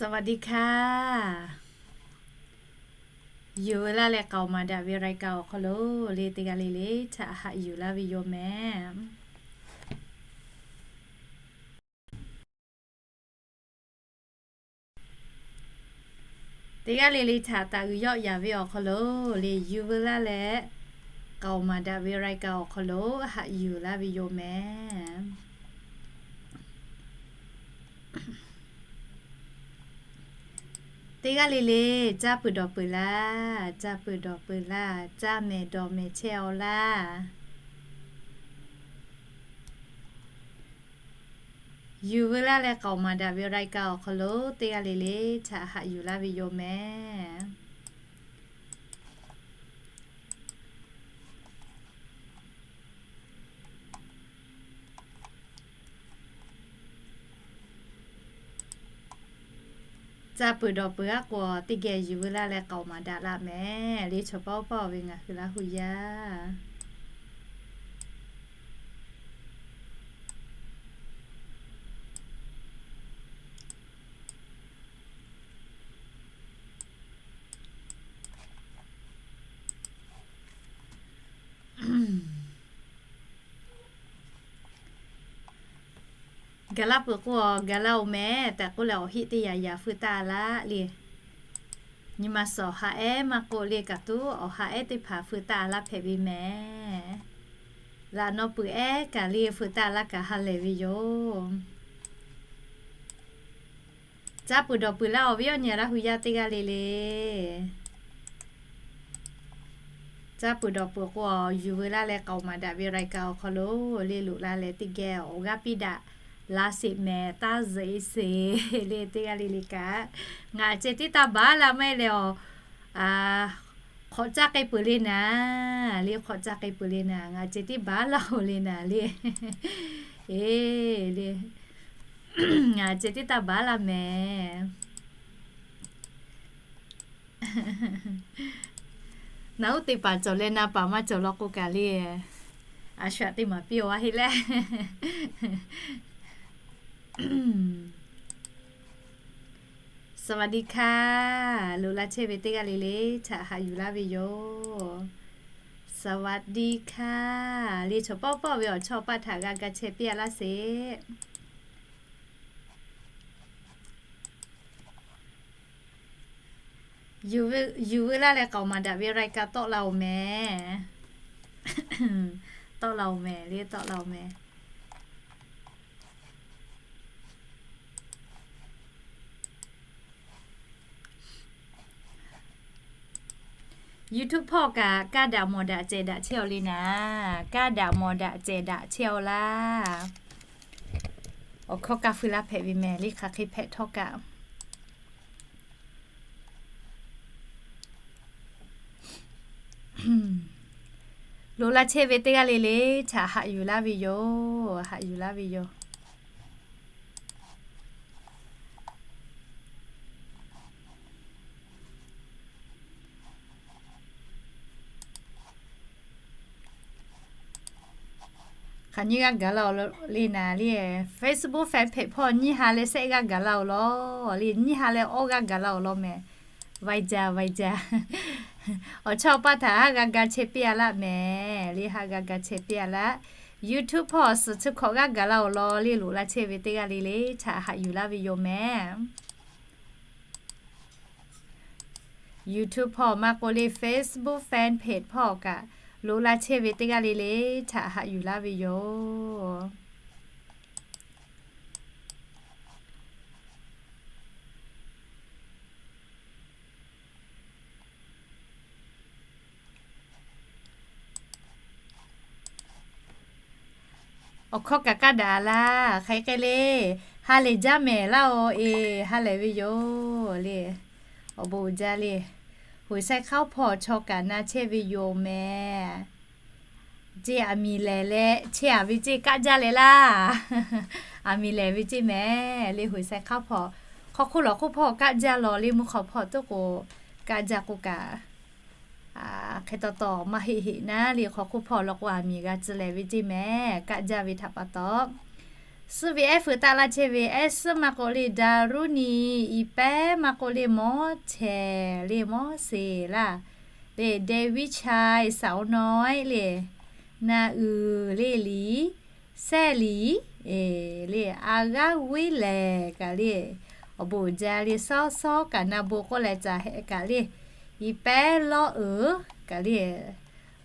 สวัสดีค่ะ Yuˬ veu laˇ leh k'aoˍ maˍ daꞈ ve รายการ awˬ hk'aw lo le teˇ g'aˇ le le htaꞈ haꞈ yuˬ laˇ ve yoˬ mehˍ. Teˇ g'aˇ le le htaꞈ taˍ uiˍ yawˆ yaˍ ve awˬ hk'aw lo le yuˬ veu laˇ leh k'aoˍ maˍ daꞈ ve รายการ awˬ hk'aw lo haꞈ yuˬ laˇ ve yoˬ mehˍ. Teˇ g'aˇ le le caˇ peuˬ dawˬ peuˬ laˇ, caˇ peuˬ dawˬ peuˬ laˇ, caˇ mehˍ dawˬ mehˍ chehˇ-aw laˇ. Yuˬ veu laˇ leh k'aoˍ maˍ daꞈ ve รายการ awˬ hk'aw lo teˇ g'aˇ le le htaꞈ haꞈ yuˬ laˇ ve yoˬ mehˍ. Caˇ peuˬ dawˬ peuˬ aˉ k'o teˇ geh yuˬ veu laˇ leh k'aoˍ maˍ daꞈ laˇ mehˍ. Le chaw pawˆ pawˆ ve ngaˬ hui Laˇ hu yaˇ gaˬ laˇ peuˬ k'o, gaˬ laˇ-oˬ mehˍ tehꞈ k'oˆ leh awˬ heˆ teˇ yanˇ yanˇ feu taˆ laˇ le. Nyi ma suhˍ awˬ ha ehˉ maˇ k'oˆ le kaꞈ tuˬ awˬ ha ehˉ teˇ hpaˍ feu taˆ laˇ hpehꞈ ve mehˍ. Laꞈ naw peuˬ ehˉ kaꞈ le feu taˆ laˇ kaꞈ ha lehˬ ve yoˬ. Caˇ peuˬ dawˬ peuˬ laˇ-oˬ ve awˬ nyi Laˇ hu yaˇ teˇ g'aˇ le le. Caˇ peuˬ dawˬ peuˬ k'o, yuˬ veu laˇ leh k'aoˍ maˍ daꞈ ve รายการ awˬ hk'aw lo le loꞈ la leh teˇ geh awˬ g'aˇ piˇ daꞈ la sheˍ mehˍ, taˇ zuhꞈ e sheˍ le teˇ g'aˇ le le kaꞈ. Ngaˬ ceh tiˉ taˇ baˬ laˇ maˇ heˆ leh awˬ, hk'awꞈ caˇ k'ai peuˬ le naˍ, le hk'awꞈ caˇ k'ai peuˬ le naˍ, ngaˬ ceh tiˉ baˬ laˇ-oˬ le naˍ le. Eˬ le, ngaˬ ceh tiˉ taˇ baˬ laˇ mehˍ. Naˬ uˉ te paˍ cawˬ leh na paˍ maˇ cawˬ law k'o kaꞈ le, a shu aꞈ teˇ maˍ piˇ-oˬ a heˆ leh. สวัสดีค่ะ loꞈ la chehˇ ve teˇ g'aˇ le le htaꞈ haꞈ yuˬ laˇ ve yoˬ. สวัสดีค่ะ le chaw pawˆ pawˆ ve awˬ chawˇ paˆ htaꞈ g'a ga chehˇ piˇ-a laˇ sheˍ. Yuˬ veu laˇ leh k'aoˍ maˍ daꞈ ve รายการ tawˆ la-oˬ mehˍ. Tawˆ la-oˬ mehˍ le, tawˆ la-oˬ mehˍ. YouTube hpawˇ kaꞈ kaˇ daꞈ mawˬ daꞈ cehˬ daꞈ chehˇ-aw le naˍ. Kaˇ daꞈ mawˬ daꞈ cehˬ daꞈ chehˇ-aw laˇ. Awˬ hkawˇ kaˇ feu laˇ hpehꞈ ve mehˍ le, hk'aˬ hk'e hpehꞈ htawˇ kaꞈ. Loꞈ la chehˇ ve teˇ g'aˇ le le htaꞈ haꞈ yuˬ laˇ ve yoˬ. Haꞈ yuˬ laˇ ve yoˬ. Hk'aˬ nyiˇ g'aˇ gaˬ la-oˬ le naˍ le. Facebook fan page hpawˇ nyiˇ ha leh shehˆ g'aˇ gaˬ la-oˬ law le, nyiˇ ha leh awˇ g'aˇ gaˬ la-oˬ law mehˍ. Vaiˇ jaˇ vaiˇ jaˇ. Awˬ chawˇ paˆ htaꞈ haˆ g'a ga chehˇ piˇ-a laˇ mehˍ le, haˆ g'a ga chehˇ piˇ-a laˇ. YouTube hpawˇ suhˍ chi hkawꞈ g'aˇ gaˬ la-oˬ law le, loꞈ la chehˇ ve teˇ g'aˇ le le htaꞈ haꞈ yuˬ laˇ ve yoˬ mehˍ. YouTube hpawˇ maˇ k'oˆ le Facebook fan page hpawˇ kaꞈ loꞈ la chehˇ ve teˇ g'aˇ le le htaꞈ haꞈ yuˬ laˇ ve yoˬ. Awˬ hkawˇ kaꞈ kaˇ daꞈ laˇ. Hk'aˬ hk'e le, ha lehˬ jaˇ mehˍ laˇ-oˬ e, ha lehˬ ve yoˬ le. Awˬ bon uiˍ jaˇ le. Hoˍ sai hk'aoˉ hpawˇ chaw kaꞈ na chehˇ ve yoˬ mehˍ. Ceˇ aˬ miˍ lehˬ leh chehˇ-a ve ceˇ kaˆ jaˇ leh laˇ. Aˬ miˍ lehˬ ve ceˇ mehˍ le, hoˍ sai hk'aoˉ hpawˇ. Hk'aw hk'oˆ lawˬ hk'oˆ hpawˇ kaˆ jaˇ law le, mvuhˇ hk'aw hpawˇ toˉ k'o kaˆ jaˇ k'o kaꞈ, hk'e taw taw maˇ heˆ heˆ naˉ le, hk'aw hk'oˆ hpawˇ lawˬ k'o aˬ miˍ g'a tcuh lehˬ ve ceˇ mehˍ, kaˆ jaˇ ve htaꞈ pa taw. Suhˉ ve ehˉ feu taˆ laˇ chehˇ ve, ehˉ suhˉ maˇ k'oˆ le, Daˍruˇniˆ, iˉ pehˉ maˇ k'oˆ le, mawˉ chehˍ le, mawˉ seˍ laˇ le, เด็กชาย สาวน้อย le, na uiˍ le, liˍ, sehˇ liˍ le, a g'aˇ g'uiˇ lehˬ kaꞈ le, awˬ bon uiˍ jaˇ le, sawˉ sawˉ kaꞈ na bon k'oˆ leh caˬ hehꞈ kaꞈ le, iˉ pehˉ lawˉ uiˍ kaꞈ le,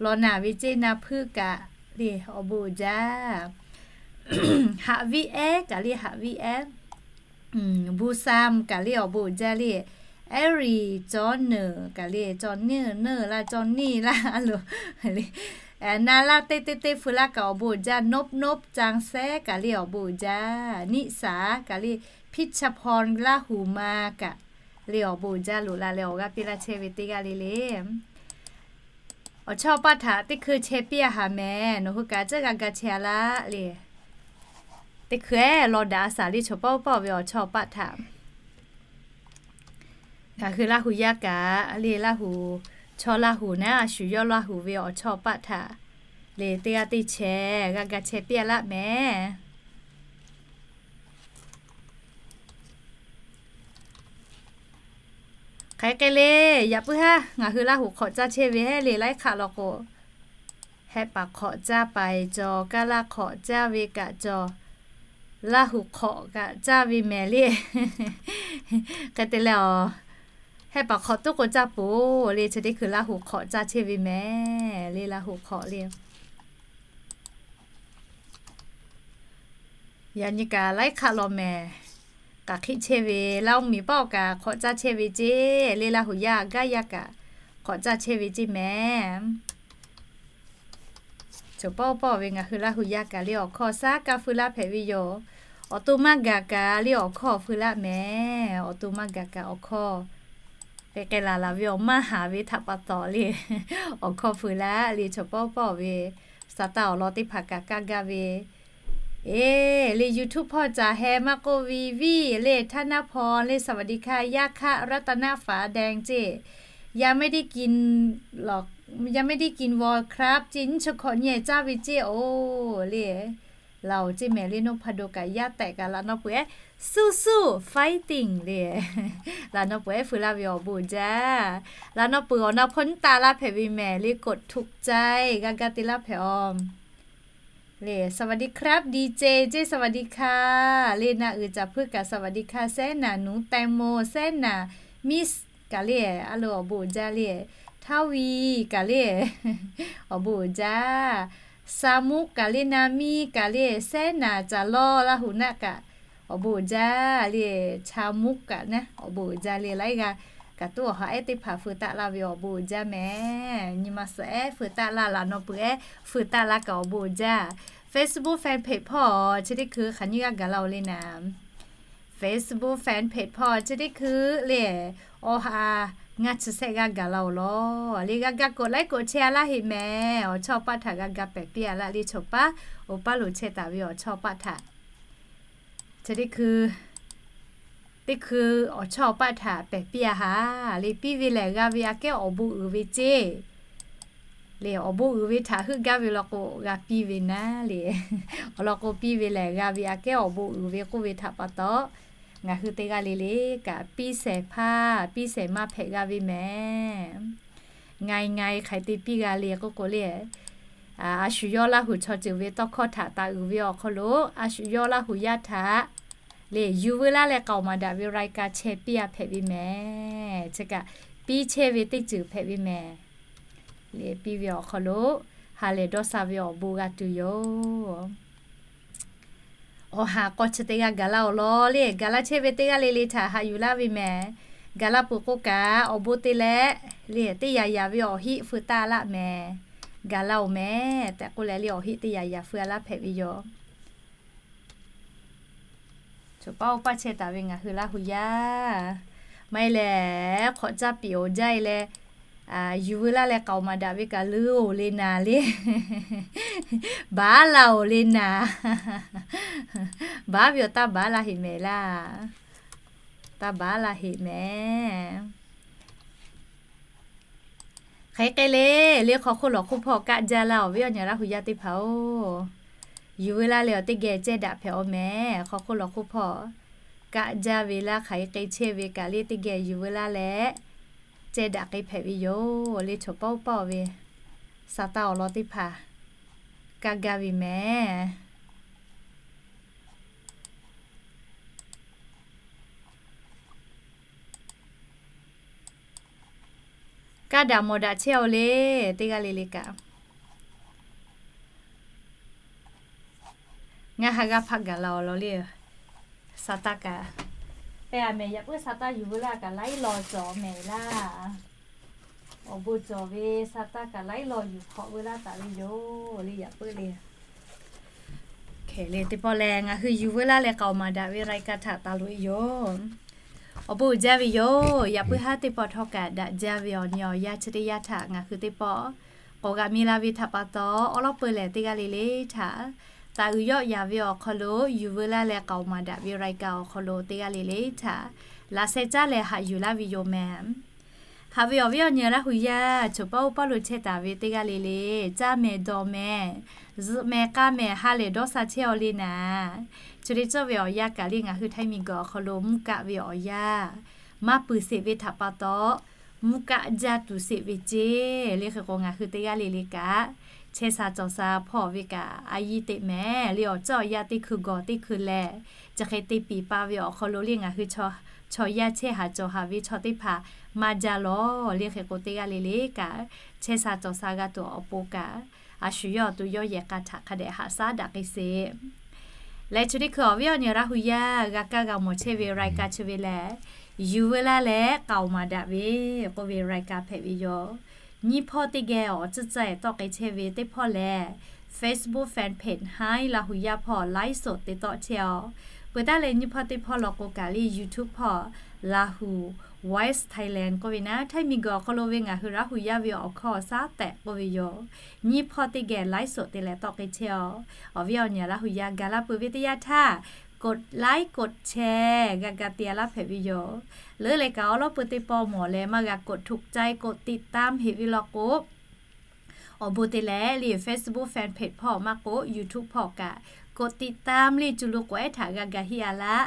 law naˬ ve ceˇ na hpuiˇ kaꞈ le, awˬ bon uiˍ jaˇ. Haꞈ viˆ ehˉ kaꞈ le, haꞈ viˆ ehˉ, bu sam kaꞈ le, awˬ bon uiˍ jaˇ le, ehˉ riˍ cawˇ neuˬ kaꞈ le, cawˇ neuˬ, neuˬ laˇ, cawˇ neˇ laˇ a lo le, na laˇ teˇ teˇ teˇ feu laˇ kaꞈ awˬ bon uiˍ jaˇ. Nopnop caˇ sehˉ kaꞈ le, awˬ bon uiˍ jaˇ. Niˆ saˍ kaꞈ le, พิชญาภรณ์ Laˇ huˍ ma kaꞈ le, awˬ bon uiˍ jaˇ loꞈ la leh awˬ g'aˇ piˇ laˇ chehˇ ve teˇ g'aˇ le le. Awˬ chawˇ paˆ htaꞈ teˇ hkui chehˇ piˇ a haˍ mehˍ. Nawˬ hui kaꞈ caˉ g'a ga chehˇ a laˇ le. Teˇ hkui ehˉ law daꞈ a shaˍ le, chaw pawˆ pawˆ ve awˬ chawˇ paˆ htaꞈ ngaˬ hui Laˇ huˍ yaˇ kaꞈ le, Laˇ huˍ, chaw Laˇ huˍ naˉ, a shu yawˇ Laˇ huˍ ve awˬ chawˇ paˆ htaꞈ le teˇ g'aˇ teˇ chehˇ g'a ga chehˇ piˇ a laˇ mehˍ. Hk'aˬ hk'e le, yaꞈ puiˉ haˉ ngaˬ hui Laˇ huˍ hk'awꞈ caˇ chehˇ ve hehˉ le, laiˉ hk'aˆ law k'o, hehˆ paˍ hk'awꞈ caˇ paiˍ cawˬ, kaˇ laˇ hk'awꞈ caˇ ve kaꞈ cawˬ, Laˇ huˍ hk'awꞈ kaꞈ caˇ ve mehˍ le. Hk'e te leh, hehˆ paˍ hk'awꞈ tuˉ k'o caˇ peuˬ le, chi teˇ hkui Laˇ huˍ hk'awꞈ caˇ chehˇ ve mehˍ le, Laˇ huˍ hk'awꞈ le. Yaꞈ nyi kaꞈ laiˉ hk'aˆ law mehˍ. K'aˬ hk'e chehˇ ve, Laˇ huˍ miˬ paˆ awˬ kaꞈ hk'awꞈ caˇ chehˇ ve ceˇ le, Laˇ huˍ yaˇ gaˇ yaˇ kaꞈ hk'awꞈ caˇ chehˇ ve ceˇ mehˍ. Chaw pawˆ pawˆ ve ngaˬ hui Laˇ huˍ yaˇ kaꞈ le awˬ hkawˇ shaˉ kaˇ feu laˇ hpehꞈ ve yoˬ. Awˬ to maˇ gaˬ kaꞈ le awˬ hkawˇ feu laˇ mehˍ. Awˬ to maˇ gaˬ kaꞈ awˬ hkawˇ k'ai k'ai laˬ laˬ ve awˬ maˇ haˍ ve htaꞈ pa taw le, awˬ hkawˇ feu laˇ le, chaw pawˆ pawˆ ve sa taˇ awˬ lawn teˇ hpaˍ kaꞈ kaˇ gaˇ ve. Eˬ, le YouTube hpawˇ caˬ heh maˇ k'oˆ ve viˇ le, ธนพร le, สวัสดีค่ะ ย่าคะ รัตนฝาแดง ceˇ, ยังไม่ได้กินหรอก ยังไม่ได้กิน วอลครับ ceˇ, nyiˇ chi hkawꞈ nyi caˇ ve ceˇ oˬ le. Laˬ oˬ ceˇ mehˍ le, นพดล kaꞈ yaˇ tehꞈ kaꞈ laꞈ naw peuˬ ehˉ, สู้ๆ fighting le, laꞈ naw peuˬ ehˉ feu laˇ ve awˬ bon uiˍ jaˇ. Laꞈ naw peuˬ awˬ na hpawˇ nyiˇ taˆ laˇ hpehꞈ ve mehˍ le, กดถูกใจ g'a ga te laˇ hpehꞈ aˬ. Le, สวัสดีครับ ดีเจ ceˇ, สวัสดีค่ะ le, na uiˍ caˍ hpuiˇ kaꞈ สวัสดีค่ะ sehˉ naˍ หนูแตงโม sehˉ naˍ มิส kaꞈ le, a lo awˬ bon uiˍ jaˇ le, ทวี kaꞈ le, awˬ bon uiˍ jaˇ. สามุก kaꞈ le, นามิ kaꞈ le, sehˉ naˍ จาลอ Laˇ huˍ naˆ kaꞈ awˬ bon uiˍ jaˇ le, ชามุก kaꞈ naˉ awˬ bon uiˍ jaˇ le, laiˉ g'aˇ kaꞈ tuˉ awˬ ha ehˉ teˇ hpaˍ feu taˆ laˇ ve awˬ bon uiˍ jaˇ mehˍ. Nyi ma suhˍ ehˉ feu taˆ laˇ, laꞈ naw peuˬ ehˉ feu taˆ laˇ kaꞈ awˬ bon uiˍ jaˇ. Facebook fan page hpawˇ chi teˇ hkui hk'aˬ nyiˇ g'aˇ gaˬ la oˬ le naˍ. Facebook fan page hpawˇ chi teˇ hkui le, awˬ ha ngaˇ chi shehˆ g'aˇ gaˬ la oˬ law le, g'a ga กดไลค์ กดแชร์ a laˇ heˆ mehˍ. Awˬ chawˇ paˆ htaꞈ g'a ga pehˬ piˇ a laˇ le, chaw paˉ oˇ paˉ lo chehˇ taˍ ve awˬ chawˇ paˆ htaꞈ chi teˇ hkui, teˇ hkui awˬ chawˇ paˆ htaꞈ pehˬ piˇ a haˍ le, piˇ ve lehˬ g'a ve aꞈ kehˉ awˬ bon uiˍ ve ceˇ le, awˬ bon uiˍ ve htaꞈ heuˆ gaˇ ve law k'o g'a piˇ ve naˉ le. Awˬ lawn k'o piˇ ve lehˬ g'a ve aꞈ kehˉ awˬ bon uiˍ ve k'oˆ ve htaꞈ pa taw, ngaˬ hui teˇ g'aˇ le le kaꞈ piˇ shehˍ hpaˇ piˇ shehˍ maˇ hpehꞈ g'a ve mehˍ. Ngaˬ ngaˬ hk'aˬ hk'e te piˇ g'a le k'oˆ k'o le, a shu yawˇ Laˇ huˍ chaw ceuˬ ve tawˇ hkawˇ htaꞈ taˍ uiˍ ve awˬ hk'aw lo, a shu yawˇ Laˇ huˍ yaˇ htaꞈ le yuˬ veu laˇ leh k'aoˍ maˍ daꞈ ve รายการ chehˇ piˇ a hpehꞈ ve mehˍ. Chi kaꞈ piˇ chehˇ ve teˇ ceuˬ hpehꞈ ve mehˍ. Le piˇ ve awˬ hk'aw lo ha lehˬ dawˇ sha ve awˬ bon g'a tuˬ yoˬ. Awˬ ha k'aw chi teˇ g'aˇ gaˬ laˇ oˬ law le, gaˬ laˇ chehˇ ve teˇ g'aˇ le le htaꞈ haꞈ yuˬ laˇ ve mehˍ. Gaˬ laˇ peuˬ k'o kaꞈ awˬ bon te leh le, teˇ yaꞈ yaꞈ ve awˬ heˆ feu taˆ laˇ mehˍ. Gaˬ laˇ oˬ mehˍ tehꞈ k'oˆ leh le, awˬ heˆ teˇ yaꞈ yaꞈ feu a laˇ hpehꞈ ve yoˬ. Chaw paˉ oˇ paˇ chehˇ taˍ ve ngaˬ hui Laˇ huˍ yaˇ maˇ heˆ lehˬ, hk'awꞈ caˇ piˍ oˬ jaˇ e leh, yuˬ veu laˇ leh k'aoˍ maˍ daꞈ ve kaꞈ leuˉ oˬ le naˍ le. Baˉ la oˬ le naˍ. Baˉ ve awˬ taˇ baˉ la heˆ mehˍ laˇ. Taˇ baˉ la heˆ mehˍ. Hk'aˬ hk'e le, le hk'aw hk'oˆ lawˬ hk'oˆ hpawˇ kaˆ jaˇ laˇ oˬ ve awˬ nyi Laˇ huˍ yaˇ teˇ hpaˍ oˬ. Yuˬ veu laˇ leh awˬ teˇ geh cehˇ daꞈ hpehꞈ-aw mehˍ. Hk'aw hk'oˆ lawˬ hk'oˆ hpawˇ kaˆ jaˇ ve laˇ hk'aˬ hk'e k'ai chehˇ ve kaꞈ le teˇ geh yuˬ veu laˇ leh cehˇ daꞈ k'ai hpehꞈ ve yoˬ le. Choˬ paˇ oˇ paˇ-oˬ ve sa taˇ awˬ lawn teˇ hpaˍ kaˇ gaˇ ve mehˍ. Kaˇ daꞈ mawˬ daꞈ chehˇ-aw le, teˇ g'aˇ le le kaꞈ. Ngaˬ ha g'a hpaˆ gaˬ la awˬ lawn le. Sa taˇ kaꞈ, pehˬ-a mehˍ, yaꞈ puiˉ sa taˇ yuˬ veu laˇ kaꞈ laiˉ law cawˬ mehˍ laˇ. Awˬ bon cawˬ ve sa taˇ kaꞈ laiˉ law yuˬ hk'awꞈ veu laˇ taˍ ve yoˬ le, yaꞈ puiˉ le. Hk'e le teˇ pawˆ lehˬ, ngaˬ hui yuˬ veu laˇ leh k'aoˍ maˍ daꞈ ve รายการ htaꞈ taˍ loꞈ-e yoˬ. Awˬ bon uiˍ jaˇ ve yoˬ. Yaꞈ puiˉ haˉ teˇ pawˆ htawˇ kaꞈ daꞈ jaˇ ve awˬ nyi awˬ yanˇ chi teˇ yanˇ htaꞈ ngaˬ hui teˇ pawˆ k'awꞈ g'a mi la ve htaꞈ pa taw, awˉ lawˉ peu lehˬ teˇ g'aˇ le le htaꞈ taˍ uiˍ yawˆ yaˍ ve awˬ hk'aw lo yuˬ veu laˇ leh k'aoˍ maˍ daꞈ ve รายการ awˬ hk'aw lo teˇ g'aˇ le le htaꞈ laꞈ sheh caˉ leh haꞈ yuˬ laˇ ve yoˬ mehˍ. Haꞈ ve awˬ viˉ awˬ nyi Laˇ huˍ yaˇ, choˬ paˇ oˇ paˇ lo chehˇ taˍ ve teˇ g'aˇ le le, caˇ mehˍ dawˬ mehˍ, zuhꞈ mehˍ k'aˇ mehˍ, ha lehˬ dawˇ sha chehˇ-aw le naˍ. Chi teˇ cawˇ ve awˬ yanˇ kaꞈ le ngaˬ hui Htaiˇ miˬguiˬ awˬ hk'aw lo mvuhˇ kaˆ ve awˬ yanˇ maˇ puiˬ sheˍ ve htaꞈ pa taw, mvuhˇ kaˆ jaˇ tuˬ sheˍ ve ceˇ le. Hk'e k'o ngaˬ hui teˇ g'aˇ le le kaꞈ chehˇ sha cawˬ sha hpawˇ ve kaꞈ a yiˇ teꞈ mehˍ le. Awˬ cawˇ awˬ yanˇ teˇ hkui gawˬ teˇ hkui leh, chi hk'e te piˍ pa ve awˬ hk'aw lo le ngaˬ hui chaw yaˇ chehˇ haˍ cawˬ haˍ ve chaw teˇ hpaˍ maˇ jaˇ lawˬ le. Hk'e k'o teˇ g'aˇ le le kaꞈ chehˇ sha cawˬ sha g'a tuˬ awˬ pon kaꞈ, a shu yawˇ awˬ to yawˇ yehˬ k'a htaꞈ hk'a dehꞈ haꞈ shaˉ daꞈ k'ai sheˍ. Leh chi teˇ hkui awˬ viˉ awˬ nyi Laˇ huˍ yaˇ g'a kaˇ g'a mawˬ chehˇ ve รายการ chi ve lehˬ, yuˬ veu laˇ leh k'aoˍ maˍ daꞈ ve k'oˆ ve รายการ hpehꞈ ve yoˬ. Nyiˇ hpawˇ teˇ geh awˬ tcuhˇ caˇ-e tawˆ k'ai chehˇ ve teˇ hpawˇ lehˬ, Facebook fan page Htaiˇ Laˇ huˍ yaˇ hpawˇ ไลฟ์สด te tawˆ chehˇ-aw. Peuˬ taˉ leh nyiˇ hpawˇ teˇ hpawˇ law k'o kaꞈ le YouTube hpawˇ Laˇ huˍ Voice Thailand k'oˆ ve naˉ, Htaiˇ miˬguiˬ awˬ hk'aw lo ve ngaˬ hui Laˇ huˍ yaˇ ve awˬ hkawˇ awˬ shaˉ tehꞈ k'oˆ ve yoˬ. Nyiˇ hpawˇ teˇ geh ไลฟ์สด te leh tawˆ k'ai chehˇ-aw. Awˬ viˉ awˬ nyi Laˇ huˍ yaˇ gaˬ la peuˬ ve teˇ yanˇ htaˇ กดไลค์ กดแชร์ g'a ga te-a laˇ hpehꞈ ve yoˬ. Leuˉ leh kaꞈ awˉ lawˉ peu teˇ pawˆ mawˬ leh maˇ g'a กดถูกใจ กดติดตาม heꞈ ve law k'o, awˬ bon te leh le Facebook fan page hpawˇ maˇ k'oˆ YouTube hpawˇ kaꞈ กดติดตาม le cu lo k'awehˉ htaꞈ g'a ga heˆ-a laˇ.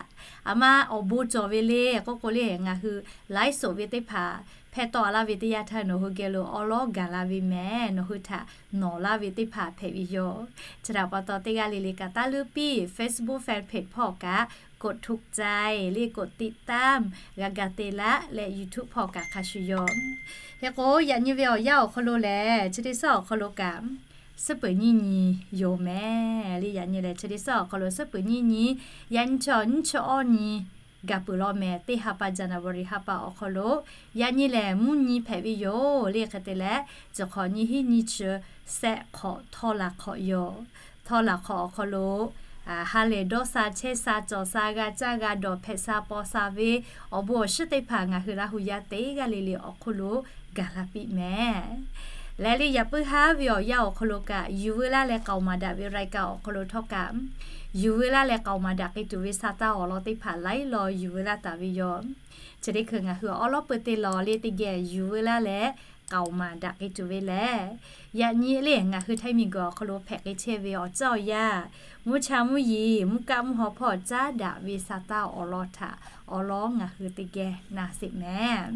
Aˬ ma awˬ bon cawˬ ve le k'oˆ k'o le ngaˬ hui ไลฟ์สด ve teˇ hpaˍ hpehˇ tawˆ-a laˇ ve teˇ yanˇ htaˇ nawˬ hui geh lo awˉ lawˉ gaˬ la ve mehˍ. Nawˬ hui htaꞈ nawˬ laˇ ve teˇ hpaˍ hpehꞈ ve yoˬ. Chi htaꞈ pa taw teˇ g'aˇ le le kaꞈ taˇ leuˉ piˇ Facebook fan page hpawˇ kaꞈ กดถูกใจ le กดติดตาม g'a ga te laˇ leh YouTube hpawˇ kaꞈ hk'a shuˍ yoˬ. Hk'e k'o yaꞈ nyi ve awˬ yanˇ awˬ hk'aw lo lehˬ chi teˇ suhˉ awˬ hk'aw lo kaꞈ suhˉ peuˬ nyiˇ nyi yoˬ mehˍ. Le yaꞈ nyi lehˬ chi teˇ suhˉ awˬ hk'aw lo suhˉ peuˬ nyiˇ nyi, yaꞈ nyi chaw nyiˇ chi awˇ nyi gaˬ peuˬ law mehˍ. Teˇ ha pa January ha pa awˬ hk'aw lo yaꞈ nyi lehˬ mvuhˇ nyi hpehꞈ ve yoˬ le. Hk'e te leh chi hk'awꞈ nyiˇ hinˉ nyiˇ chi shehˆ hk'awꞈ htawˇ laˬ hk'awꞈ yoˬ. Htawˇ laˬ hk'awꞈ awˬ hk'aw lo ha lehˬ dawˇ sha chehˇ sha cawˬ sha g'a caˇ g'a dawˬ hpehꞈ sha paw sha ve awˬ bon awˬ shiˉ teˇ hpaˍ ngaˬ hui Laˇ huˍ yaˇ teˇ g'aˇ le le awˬ hk'oˆ lo gaˬ la piˇ mehˍ. Leh le yaꞈ puiˉ haˉ ve awˬ yanˇ awˬ hk'aw lo kaꞈ yuˬ veu laˇ leh k'aoˍ maˍ daꞈ ve รายการ awˬ hk'aw lo htawˇ kaꞈ yuˬ veu laˇ leh k'aoˍ maˍ daꞈ k'ai tuˬ ve sa taˇ awˬ lawn teˇ hpaˍ laiˉ law yuˬ veu laˇ taˍ ve yoˬ. Chi teˇ hkui ngaˬ hui awˉ lawˉ peu te lawˬ le teˇ geh yuˬ veu laˇ leh k'aoˍ maˍ daꞈ k'ai tuˬ ve lehˬ, yaꞈ nyi le ngaˬ hui Htaiˇ miˬguiˬ awˬ hk'aw lo hpehꞈ k'ai chehˇ ve awˬ ceuˬ awˬ yanˇ, mvuhˇ cha mvuhˇ yeˬ mvuhˇ kaˆ mvuhˇ haw hpawˇ caˉ daꞈ ve sa taˇ awˬ lawn htaꞈ awˬ lawn ngaˬ hui teˇ geh na sheˍ mehˍ.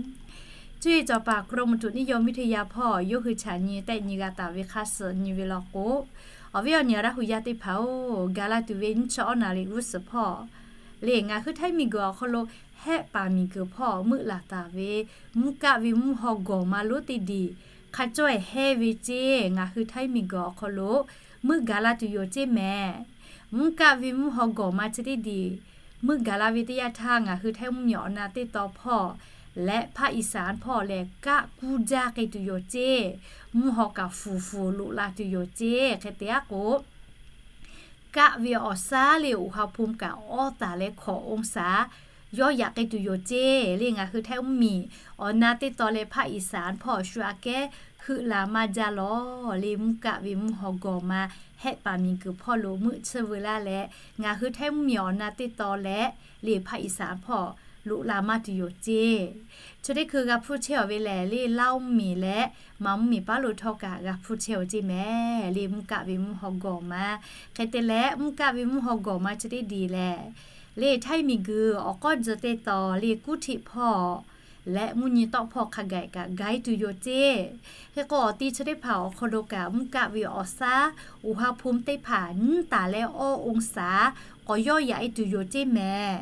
Cuˇ yiˍ cawˬ paˍ กรมอุตุนิยมวิทยา hpawˇ yawˇ hui chaꞈ nyi tehˆ nyi g'a taˍ ve hk'a shuˍ nyi ve law k'o, awˬ viˉ awˬ nyi Laˇ huˍ yaˇ teˇ hpaˍ-oˬ, gaˬ la tuˬ ve nyiˇ chi awˇ naˍ riˍ g'uˇ suhˍ hpawˇ le ngaˬ hui Htaiˇ miˬguiˬ awˬ hk'aw lo Hehˆ paˍ miˬguiˬ hpawˇ meuˆ laˬ taˍ ve mvuhˇ kaˆ ve mvuhˇ haw gawˬ ma lonˉ teˇ diˬ, hk'a cawˇ-ehˍ hehˇ ve ceˇ ngaˬ hui Htaiˇ miˬguiˬ awˬ hk'aw lo meuˆ gaˬ la tuˬ yoˬ ceˇ mehˍ. Mvuhˇ kaˆ ve mvuhˇ haw gawˬ ma chi teˇ diˬ meuˆ gaˬ la ve teˇ yanˇ htaˇ ngaˬ hui Htaiˇ mvuhˇmiˬ awˬ na teˇ taw hpawˇ leh ภาคอีสาน hpawˇ lehˬ kaˆ kuˇ jaˇ k'ai tuˬ yoˬ ceˇ. Mvuhˇ haw kaꞈ fuˍ fuˍ loꞈ la tuˬ yoˬ ceˇ. Hk'e te-a k'o, kaˆ ve awˬ shaˉ le อุณหภูมิ kaꞈ awˇ taˍ leh hkawꞈ องศา yawˇ yaꞈ k'ai tuˬ yoˬ ceˇ le. Ngaˬ hui Htaiˇ mvuhˇmiˬ awˬ na teˇ taw leh ภาคอีสาน hpawˇ shu aꞈ kehˉ heuˆ la maˇ jaˇ lawˬ le. Mvuhˇ kaˆ ve mvuhˇ haw gawˬ ma Hehˆ paˍ miˬguiˬ hpawˇ lo meuˆ tsuhˇ veu laˇ leh, ngaˬ hui Htaiˇ mvuhˇmiˬ awˬ na teˇ taw leh le ภาคอีสาน hpawˇ loꞈ la maˇ tuˬ yoˬ ceˇ. Chi teˇ hkui g'a hpuˇ chehˇ-aˬ ve lehˬ, le Laˇ mvuhˇmiˬ leh Manˍ mvuhˇmiˬ paˉ lo htawˇ kaꞈ g'a hpuˇ chehˇ-aˬ ceˇ mehˍ. Le mvuhˇ kaˆ ve mvuhˇ haw gawˬ ma hk'e te leh, mvuhˇ kaˆ ve mvuhˇ haw gawˬ ma chi teˇ diˬ lehˬ, le Htaiˇ miˬguiˬ awˬ k'awˇ jeu teˇ tawn le kuˉ htiˆ hpawˇ leh mvuhˇ nyi tawˆ hpawˇ hk'a gaˬ kaꞈ gaiˇ tuˬ yoˬ ceˇ. Hk'e k'o, awˬ ti chi teˇ hpaˍ awˬ hk'aw lo kaꞈ mvuhˇ kaˆ ve awˬ shaˉ อุณหภูมิ teˇ hpaˍ nyiˇ taˍ leh awˇ องศา k'awꞈ yawˇ yaꞈ-e tuˬ yoˬ ceˇ mehˍ.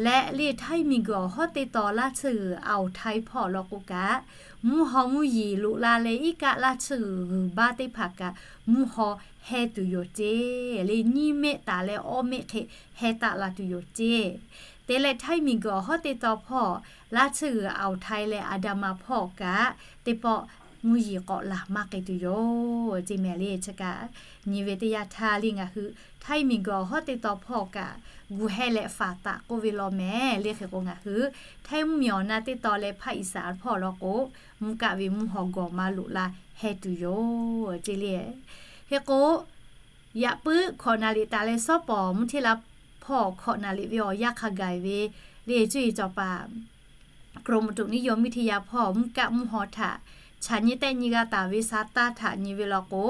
Leh le Htaiˇ miˬguiˬ awˬ hawˉ teˇ tawn Laˇ tsuhˇ g'uiˬ Aoˬ htaiˇ hpawˇ law k'o kaꞈ, mvuhˇ haw mvuhˇ yiˍ loꞈ la leh iˉ kaˆ Laˇ tsuhˇ g'uiˬ g'uiˬ baˆ teˇ hpaˍ kaꞈ mvuhˇ haw heh tuˬ yoˬ ceˇ. Le nyiˇ mehˆ taˍ leh awˇ mehˆ hk'e heh taˆ la tuˬ yoˬ ceˇ. Te leh Htaiˇ miˬguiˬ awˬ hawˉ teˇ tawn hpawˇ Laˇ tsuhˇ g'uiˬ Aoˬ htaiˇ leh Aˍdanˍ maˍ hpawˇ kaꞈ teˇ pawˆ mvuhˇ yiˍ k'awꞈ laˬ maˇ k'ai tuˬ yoˬ ceˇ mehˍ. Le chi kaꞈ nyi ve teˇ yanˇ htaˇ le ngaˬ hui Htaiˇ miˬguiˬ awˬ hawˉ teˇ tawn hpawˇ kaꞈ gu heh leh faˍ taˍ k'oˆ ve law mehˍ. Le hk'e k'o, ngaˬ hui Htaiˇ mvuhˇmiˬ awˬ na teˇ tawn leh ภาคอีสาน hpawˇ law k'o, mvuhˇ kaˆ ve mvuhˇ haw gawˬ ma loꞈ la heh tuˬ yoˬ ceˇ le. Hk'e k'o, yaꞈ puiˉ hkawꞈ naˍ riˍ taˍ leh shawˉ pawˍ mvuhˇ hteˇ laˇ hpawˇ hkawꞈ naˍ riˍ ve awˬ yanˇ hk'a gaˬ ve le cuˇ yiˍ cawˬ paˍ กรมอุตุนิยมวิทยา hpawˇ mvuhˇ kaˆ mvuhˇ haw htaꞈ chaꞈ nyi tehˆ nyi g'a taˍ ve sha taˇ htaꞈ nyi ve law k'o,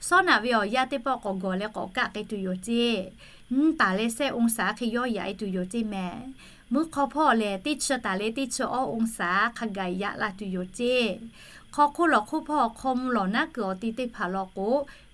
shawˉ naꞈ ve awˬ yanˇ teˇ pawˆ k'awꞈ gawˬ leh k'awꞈ kaˆ k'ai tuˬ yoˬ ceˇ. Nyiˇ taˍ leh shehˆ องศา hk'e yawˇ yaꞈ-e tuˬ yoˬ ceˇ mehˍ. Mvuhˇ hk'aw hpawˇ lehˬ, teˇ chi taˍ leh teˇ chi awˇ องศา hk'a gaˬ yaꞈ la tuˬ yoˬ ceˇ. Hk'aw hk'oˆ lawˬ hk'oˆ hpawˇ hk'aw mvuh lawˬ naˉ kuiˬ awˬ ti teˇ hpaˍ law k'o,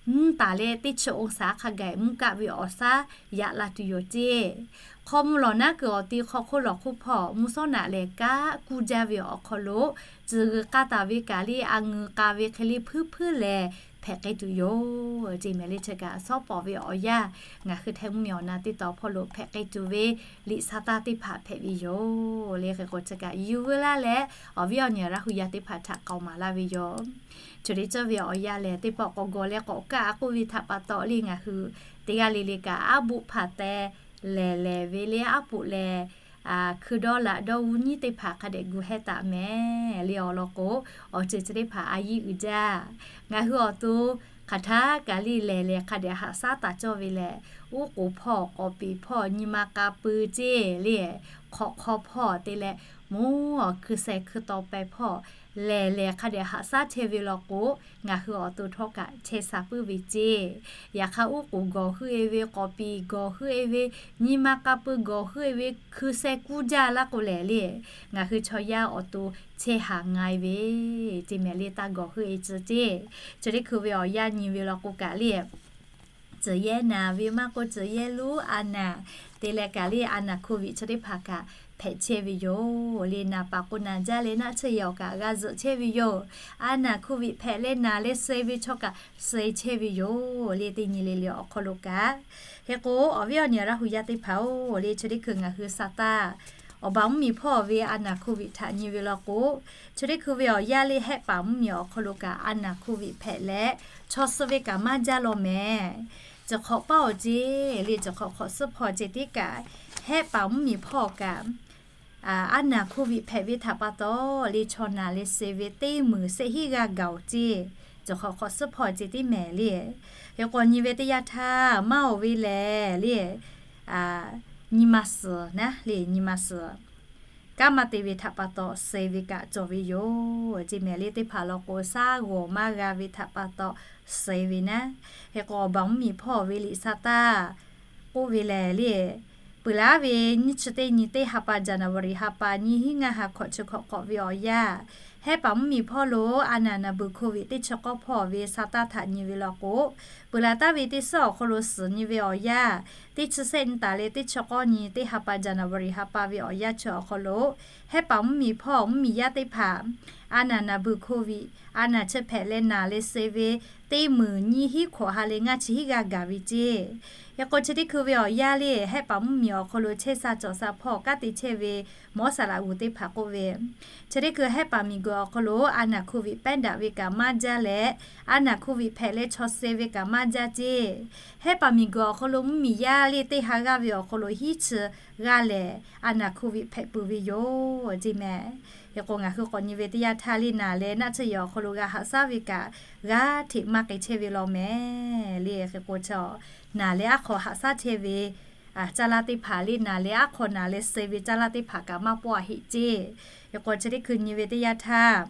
nyiˇ taˍ leh teˇ chi องศา hk'a gaˬ mvuhˇ kaˆ ve awˬ shaˉ yaꞈ la tuˬ yoˬ ceˇ. Hk'aw mvuh lawˬ naˉ kuiˬ awˬ ti hk'aw hk'oˆ lawˬ hk'oˆ hpawˇ mvuhˇ shawˉ naꞈ lehˬ kaˉ kuˇ jaˇ ve awˬ hk'aw lo, tcuhˬ g'uiˬ k'a taˍ ve kaꞈ le a ngeuˍ k'a ve hk'e le hpuiˉ hpuiˉ lehˬ hpehꞈ k'ai tuˬ yoˬ ceˇ mehˍ. Le chi kaꞈ shawˉ pawˍ ve awˬ yanˇ ngaˬ hui Htaiˇ mvuhˇmiˬ awˬ na teˇ tawn hpawˇ lo hpehꞈ k'ai tuˬ ve liꞈ sha taˇ teˇ hpaˍ hpehꞈ ve yoˬ. Le hk'e k'o, chi kaꞈ yuˬ veu laˇ leh awˬ viˉ awˬ nyi Laˇ hu yaˇ teˇ hpaˍ htaꞈ k'aoˍ maˍ laˇ ve yoˬ. Chi le cawˇ ve awˬ yanˇ lehˬ, teˇ pawˆ k'awꞈ gawˬ leh k'awꞈ kaˆ k'oˆ ve htaꞈ pa taw le ngaˬ hui teˇ g'aˇ le le kaꞈ aˉ boˆ hpaˍ teh lehˬ lehˬ ve le aˉ poꞈ lehˬ, hkui dawˇ laꞈ dawˇ g'uˇ nyiˉ teˇ hpaˍ hk'a dehꞈ gu heh taˍ mehˍ. Le awˬ lawn k'o, awˬ ceuˬ chi teˇ hpaˍ a yiˇ uiˍ jaˇ. Ngaˬ hui awˬ to hk'aˬ htaˇ kaꞈ le lehˬ lehˬ hk'a dehꞈ haꞈ shaˉ taˍ cawˇ ve lehˬ, uˉ k'oˍ hpawˇ k'awꞈ peˍ hpawˇ nyi ma k'a pui ceˇ le, hk'awꞈ hk'aw hpawˇ te leh mvuhˇ awˬ hkui sheh hkui taw peh hpawˇ lehˬ lehˬ hk'a dehꞈ haꞈ shaˉ chehˇ ve law k'o, ngaˬ hui awˬ to htawˇ kaꞈ chehˇ sha puiˉ ve ceˇ. Yaꞈ hk'aˇ uˉ k'oˍ gawˬ heuˆ-e ve, k'awꞈ peˍ gawˬ heuˆ-e ve, nyi ma k'a pui gawˬ heuˆ-e ve, hkui sheh kuˇ jaˇ laˇ k'o lehˬ le, ngaˬ hui chaw yaˇ awˬ to chehˇ haˍ nga-e ve ceˇ mehˍ. Le taˇ gawˬ heuˆ-e tcuh ceˇ. Chi teˇ hkui ve awˬ yanˇ nyi ve law k'o kaꞈ le, tcuhˬ yehˇ naˍ ve maˇ k'oˆ, tcuhˬ yehˇ lonˉ a naˍ te leh kaꞈ le a naˍ โควิด chi teˇ hpaˍ kaꞈ hpehꞈ chehˇ ve yoˬ. Le naˍ paˍ k'o naˍ jaˇ leh naˆ tsuhˇ yehˬ awˬ kaꞈ g'a zuhꞈ chehˇ ve yoˬ. A naˍ โควิด hpehꞈ leh naˍ leh suh-e ve chaw kaꞈ suh-e chehˇ ve yoˬ. Le teˇ nyi le le awˬ hk'aw lo kaꞈ, hk'e k'o awˬ viˉ awˬ nyi Laˇ hu yaˇ teˇ hpaˍ-oˬ, le chi teˇ hkui ngaˬ hui sha taˇ awˬ baˬ mvuhˇmiˬ hpawˇ ve a naˍ โควิด htaꞈ nyi ve law k'o, chi teˇ hkui ve awˬ yanˇ le Hehˆ paˍ mvuhˇmiˬ awˬ hk'aw lo kaꞈ a naˍ โควิด hpehꞈ leh chaw suh ve kaꞈ maˇ jaˇ law mehˍ. Ciˬ hk'awꞈ paˇ awˬ ceˇ le, ciˬ hk'awꞈ hk'awꞈ suhˉ hpawˇ ceˇ tiˉ kaꞈ, Hehˆ paˍ mvuhˇmiˬ hpawˇ kaꞈ a naˍ โควิด hpehꞈ ve htaꞈ pa taw le chaw naˍ leh suh-e ve teˇ meunˍ shehˆ hinˉ g'aˇ gaˬ-oˬ ceˇ. Ciˬ hk'awꞈ hk'awꞈ suhˉ hpawˇ ceˇ tiˉ mehˍ le. Hk'e k'o nyi ve teˇ yanˇ htaˇ maˇ-oˬ ve lehˬ le, nyi ma suhˍ naˉ le nyi ma suhˍ kanˉ maˇ te ve htaꞈ pa taw suh-e ve kaꞈ cawˬ ve yoˬ ceˇ mehˍ. Le teˇ hpaˍ law k'o shaˉ g'awˬ maˇ g'a ve htaꞈ pa taw suh-e ve naˉ. Hk'e k'o awˬ baˬ mvuhˇmiˬ hpawˇ ve liꞈ sha taˇ k'oˆ ve lehˬ le, peuˬ laˉ ve nyiˇ chi teˇ nyi teˇ ha pa January ha pa nyiˇ hinˉ ngaˇ ha hkawꞈ chi hkawꞈ hk'awꞈ ve awˬ yanˇ, Hehˆ paˍ mvuhˇmiˬ hpawˇ lo a naˍ naˍ beuˬ โควิด teˇ chi k'awˇ hpawˇ ve sha taˇ htaꞈ nyi ve law k'o, peuˬ laˬ taˍ ve teˇ suhˉ awˬ hk'aw lo suhˍ nyi ve awˬ yanˇ, teˇ chi shehˆ nyi taˍ leh teˇ chi k'awˇ nyi teˇ ha pa January ha pa ve awˬ yanˇ chi awˬ hk'aw lo, Hehˆ paˍ mvuhˇmiˬ hpawˇ mvuhˇmiˬ yaˇ teˇ hpaˍ a naˍ naˍ beuˬ โควิด a naˍ chi hpehꞈ leh naˍ leh suh-e ve teˇ meunˍ nyiˇ hinˉ hkawꞈ ha leh ngaˇ chi hinˉ g'aˇ gaˬ ve ceˇ. Hk'e k'o chi teˇ hkui ve awˬ yanˇ le Hehˆ paˍ mvuhˇmiˬ awˬ hk'aw lo chehˇ sha cawˬ sha hpawˇ kanˉ te chehˇ ve mawˉ saˍ laꞈ g'uˬ teˇ hpaˍ k'oˆ ve, chi teˇ hkui Hehˆ paˍ miˬguiˬ awˬ hk'aw lo a naˍ โควิด pehˉ daꞈ ve kaꞈ maˇ jaˇ leh, a naˍ โควิด hpehꞈ leh chaw suh ve kaꞈ maˇ jaˇ ceˇ. Hehˆ paˍ miˬguiˬ awˬ hk'aw lo mvuhˇmiˬ yaˇ le teˇ ha g'aˇ ve awˬ hk'aw lo hiˉ chi g'aˇ lehˬ a naˍ โควิด hpehꞈ peuˬ ve yoˬ ceˇ mehˍ. Hk'e k'o ngaˬ hui k'awꞈ nyi ve teˇ yanˇ htaˇ le naˍ leh naˆ tsuhˇ yehˬ awˬ hk'aw lo g'a haꞈ shaˉ ve kaꞈ g'aˇ hteꞈ maˇ k'ai chehˇ ve law mehˍ le. Hk'e k'o chi naˍ leh aˉ hk'aw haꞈ shaˉ chehˇ ve caˇ laˇ teˇ hpaˍ le naˬ leh aˉ hk'aw naˬ leh suh ve caˇ laˇ teˇ hpaˍ kaꞈ maˇ pawˆ a heˆ ceˇ. Hk'e k'o chi teˇ hkui nyi ve teˇ yanˇ htaˇ,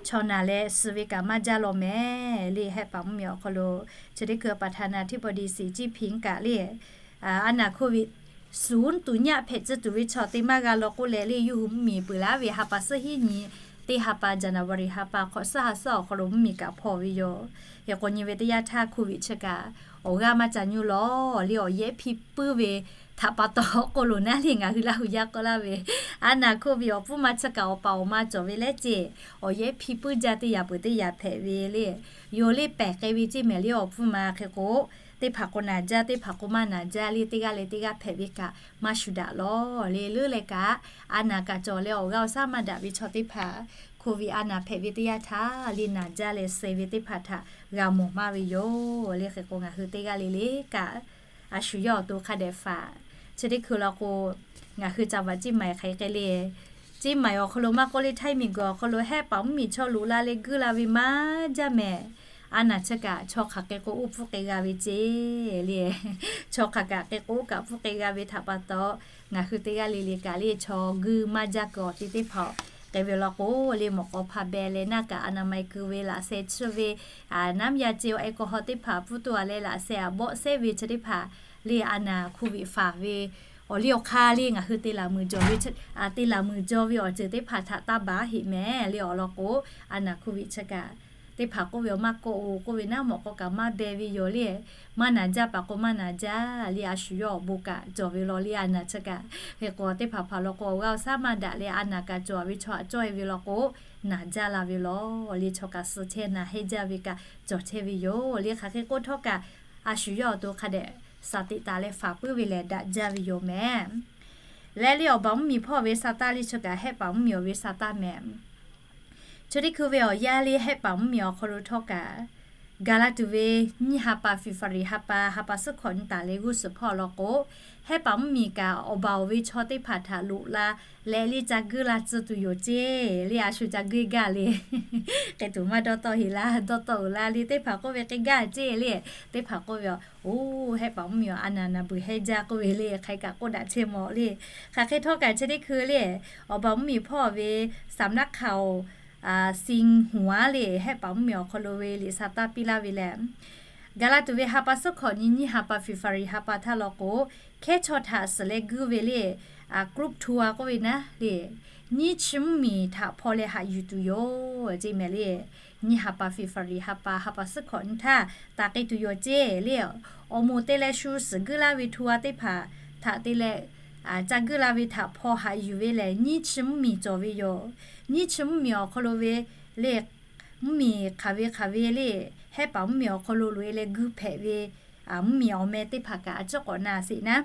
chaw naˬ leh suh ve kaꞈ maˇ jaˇ law mehˍ le. Hehˆ paˍ mvuhˇmiˬ awˬ hk'aw lo chi teˇ hkui ประธานาธิบดี Xi Jinping kaꞈ le, a naˬ โควิด suˍ tuˬ nyaˆ hpehꞈ tcuh tuˬ ve chaw te maˇ g'a law k'oˆ leh le, yawˇ hui mvuhˇmiˬ peuˬ laˇ ve ha pa suhˉ hiˉ nyi teˇ ha pa January ha pa hk'awꞈ suhˉ ha suhˉ awˬ hk'aw lo mvuhˇmiˬ kaꞈ hpaw ve yoˬ. Hk'e k'o nyi ve teˇ yanˇ htaˇ โควิด chi kaꞈ awˬ g'aˇ maˇ ca nyi law le, awˬ yehˉ hpiˇ puiˉ ve htaꞈ pa taw k'oˆ lo naˉ le, ngaˬ hui Laˇ hu yaˇ k'oˆ laˇ ve, a naˬ โควิด awˬ pfuhˇ ma chi kaꞈ awˬ paˍ awˬ ma cawˬ ve lehˉ ceˇ, awˬ yehˉ hpiˇ puiˉ jaˇ teˇ yanˇ peuˬ teˇ yanˇ hpehꞈ ve le. Yonˍ le pehˬ k'ai ve ceˇ mehˍ le awˬ pfuhˇ ma. Hk'e k'o teˇ hpaˍ k'o naˬ jaˇ, teˇ hpaˍ k'o maˇ naˬ jaˇ le, teˇ g'aˇ leh teˇ g'aˇ hpehꞈ ve kaꞈ maˇ shu daꞈ law le. Leuˉ leh kaꞈ a naˬ kaꞈ cawˬ leh awˬ g'aˇ awˬ shaˉ maˇ daꞈ ve chaw teˇ hpaˍ โควิด a naˬ hpehꞈ ve teˇ yanˇ htaˇ le naˬ jaˇ leh suh ve teˇ hpaˍ htaꞈ g'a mawˬ maˇ ve yoˬ le. Hk'e k'o ngaˬ hui teˇ g'aˇ le le kaꞈ a shu yawˇ awˬ to hk'a dehꞈ faˍ. Chi teˇ hkui law k'o, ngaˬ hui จังหวัดเชียงใหม่ hk'aˬ hk'e le, Chiˇ maiˍ awˬ hk'aw lo maˇ k'oˆ le, Htaiˇ miˬguiˬ awˬ hk'aw lo hehˆ paˍ mvuhˇmiˬ chaw loꞈ la leh guiˇ la ve maˇ jaˇ mehˍ. A naˬ chi kaꞈ chaw hk'aˬ hk'e k'o oˇ pfuhˇ k'ai g'a ve ceˇ le. Chaw hk'aˬ kaꞈ hk'e k'o oˇ kaꞈ pfuhˇ k'ai g'a ve htaꞈ pa taw, ngaˬ hui teˇ g'aˇ le le kaꞈ le chaw guiˇ maˇ jaˇ kuiˬ awˬ te teˇ hpaˍ k'ai ve law k'o le, mawꞈ k'aw hpa beh leh naˇ kaꞈ อนามัย keu ve, laꞈ sheh chiˇ ve, น้ำยาเจล แอลกอฮอล์ teˇ hpaˍ pfuhˇ tuˬ a leh laꞈ sheh a bawˆ sehˉ ve chi teˇ hpaˍ le, a naˬ โควิด faˍ ve awˬ liˇ awˬ hk'aˇ le ngaˬ hui te laˬ meuˍ jaw ve, te laˬ meuˍ jaw ve awˬ ceuˬ teˇ hpaˍ htaꞈ taˇ baˬ heˆ mehˍ le. Awˬ lawn k'o, a naˬ โควิด chi kaꞈ teˇ hpaˍ k'oˆ ve awˬ maˇ kawˆ-oˬ k'oˆ ve naˉ, mawꞈ k'aw kaꞈ maˇ beh ve yoˬ le. Maˇ naˬ jaˇ paˍ k'o maˇ naˬ jaˇ le, a shu yawˇ awˬ bon kaꞈ cawˬ ve law le. A naˬ chi kaꞈ hk'e k'o teˇ hpaˍ hpaˍ law k'o awˬ g'aˇ awˬ shaˉ maˇ daꞈ leh a naˬ kaꞈ cawˬ ve chaw htaꞈ cawˇ e ve law k'o, naˬ jaˇ la ve law le. Chaw kaꞈ suh chehˇ naˬ hehnˇ jaˇ ve kaꞈ cawˬ chehˇ ve yoˬ le. Hk'aˬ hk'e k'oˆ htawˇ kaꞈ a shu yawˇ awˬ to hk'a dehꞈ shaˍ teꞈ taˍ leh faˍ puiˉ ve lehˬ daꞈ jaˇ ve yoˬ mehˍ. Leh le awˬ baˬ mvuhˇmiˬ hpawˇ ve sa taˇ le chi kaꞈ hehˆ paˍ mvuhˇmiˬ awˬ ve sa taˇ mehˍ. Chi teˇ hkui ve awˬ yanˇ le hehˆ paˍ mvuhˇmiˬ awˬ hk'aw lo htawˇ kaꞈ, gaˬ la tuˬ ve nyiˇ ha pa February ha pa, ha pa suhˉ hkawꞈ nyi taˍ leh g'uˇ suhˍ hpawˇ law k'o, hehˆ paˍ mvuhˇmiˬ kaꞈ awˬ baˬ awˬ ve chaw teˇ hpaˍ htaꞈ loꞈ la leh le ca guiˇ la tcuh tuˬ yoˬ ceˇ le. A shu ca guiˇ gaˇ le. K'ai tuˬ maˇ dawˇ tawˆ heˆ laˇ, dawˇ tawˆ-oˬ laˇ le. Teˇ hpaˍ k'oˆ ve k'ai gaˇ ceˇ le. Teˇ hpaˍ k'oˆ ve, Oˇ, hehˆ paˍ mvuhˇmiˬ a naˬ naˬ beuˬ hehnˇ jaˇ k'oˆ ve le. Hk'aˬ hk'e kaꞈ k'oˆ daꞈ chehˇ mawˬ le. Hk'aˬ hk'e htawˇ kaꞈ chi teˇ hkui le, awˬ baˬ mvuhˇmiˬ hpawˇ ve สำนักข่าว Xinhua le hehˆ paˍ mvuhˇmiˬ awˬ hk'aw lo ve liꞈ sa taˇ piˇ laˇ ve lehˬ, gaˬ la tuˬ ve ha pa suhˉ hkawꞈ nyi nyiˇ ha pa February ha pa htaˇ law k'o, hkehˉ chaw htaꞈ suhˍ leh guiˇ ve le, group tour k'oˆ ve naˉ le, nyiˇ chi mvuhˇmiˬ htaꞈ hpaw leh haꞈ yuˬ tuˬ yoˬ ceˇ mehˍ le. Nyiˇ ha pa February ha pa, ha pa suhˉ hkawꞈ nyi htaˇ taˍ k'ai tuˬ yoˬ ceˇ le. Awˬ moˍ te leh shu suhˍ guiˇ laˇ ve tour teˇ hpaˍ htaꞈ te leh ca guiˇ la ve htaꞈ hpaw haꞈ yuˬ ve lehˬ, nyiˇ chi mvuhˇmiˬ cawˬ ve yoˬ. Nyiˇ chi mvuhˇmiˬ awˬ hk'aw lo ve le, mvuhˇmiˬ hk'aˬ ve hk'aˬ ve le, hehˆ paˍ mvuhˇmiˬ awˬ hk'aw lo loꞈ e leh guiˇ hpehꞈ ve mvuhˇmiˬ awˬ meh teˇ hpaˍ kaꞈ a ciˉ k'awꞈ na sheˍ naˉ.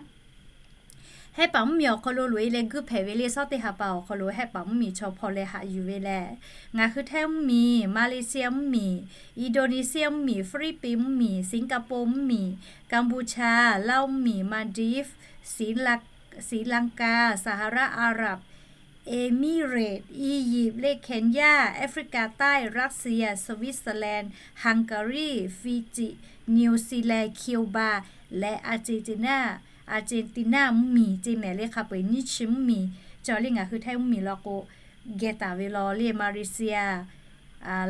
Hehˆ paˍ mvuhˇmiˬ awˬ hk'aw lo loꞈ e leh guiˇ hpehꞈ ve le, shawˉ teˇ ha pa awˬ hk'aw lo hehˆ paˍ mvuhˇmiˬ chaw hpaw leh haꞈ yuˬ ve lehˬ, ngaˬ hui Htaiˇ mvuhˇmiˬ, Malaysia mvuhˇmiˬ, Indonesia mvuhˇmiˬ, Philippines mvuhˇmiˬ, Singapore mvuhˇmiˬ, Cambodia, Laos mvuhˇmiˬ, Maldives, Sri Lanka, Sahara Arab Emirates, Egypt le, Kenya, Africa ใต้ Russia, Switzerland, Hungary, Fiji, New Zealand, Cuba leh Argentina, Argentina mvuhˇmiˬ ceˇ mehˍ le. Hk'a peu-eˬ nyiˇ chi mvuhˇmiˬ cawˬ le. Ngaˬ hui Htaiˇ mvuhˇmiˬ law k'o geh taˍ ve law le, Malaysia,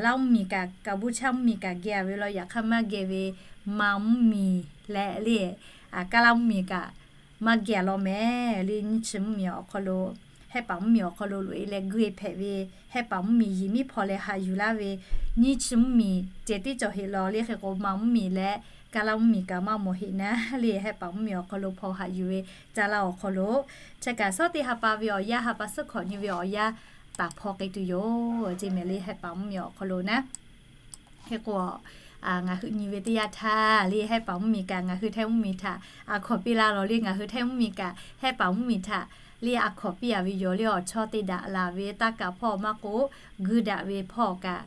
Laos mvuhˇmiˬ kaꞈ, Cambodia mvuhˇmiˬ kaꞈ geh ve law. Yaꞈ hk'aˇ maˇ geh ve Ma mvuhˇmiˬ leh le, Kaˇlaˇ mvuhˇmiˬ kaꞈ maˇ geh law mehˍ le. Nyiˇ chi mvuhˇmiˬ awˬ hk'aw lo, hehˆ paˍ mvuhˇmiˬ awˬ hk'aw lo loꞈ e leh guiˇ e hpehꞈ ve, hehˆ paˍ mvuhˇmiˬ yiˬ miˉ hpaw leh haꞈ yuˬ laˇ ve nyiˇ chi mvuhˇmiˬ ceh tiˉ cawˬ heˆ law le. Hk'e k'o Ma mvuhˇmiˬ leh Kaˇlaˇ mvuhˇmiˬ kaꞈ maˇ mawˬ heˆ naˉ le. Hehˆ paˍ mvuhˇmiˬ awˬ hk'aw lo hpaw haꞈ yuˬ ve caˇ laˇ awˬ hk'aw lo, chi kaꞈ shawˉ teˇ ha pa ve awˬ yanˇ, ha pa suhˉ hkawꞈ nyi ve awˬ yanˇ taˍ hpaw k'ai tuˬ yoˬ ceˇ mehˍ le, hehˆ paˍ mvuhˇmiˬ awˬ hk'aw lo naˉ. Hk'e k'o, ngaˬ hui nyi ve teˇ yanˇ htaˇ le, hehˆ paˍ mvuhˇmiˬ kaꞈ ngaˬ hui Htaiˇ mvuhˇmiˬ htaꞈ a hkawꞈ piˇ laˇ law le. Ngaˬ hui Htaiˇ mvuhˇmiˬ kaꞈ hehˆ paˍ mvuhˇmiˬ htaꞈ le a hkawꞈ piˇ a ve yoˬ le. Awˬ chawˇ te daꞈ laˬ ve taˇ kaˍ hpawˇ maˇ k'oˆ, guiˇ daꞈ ve hpawˇ kaꞈ,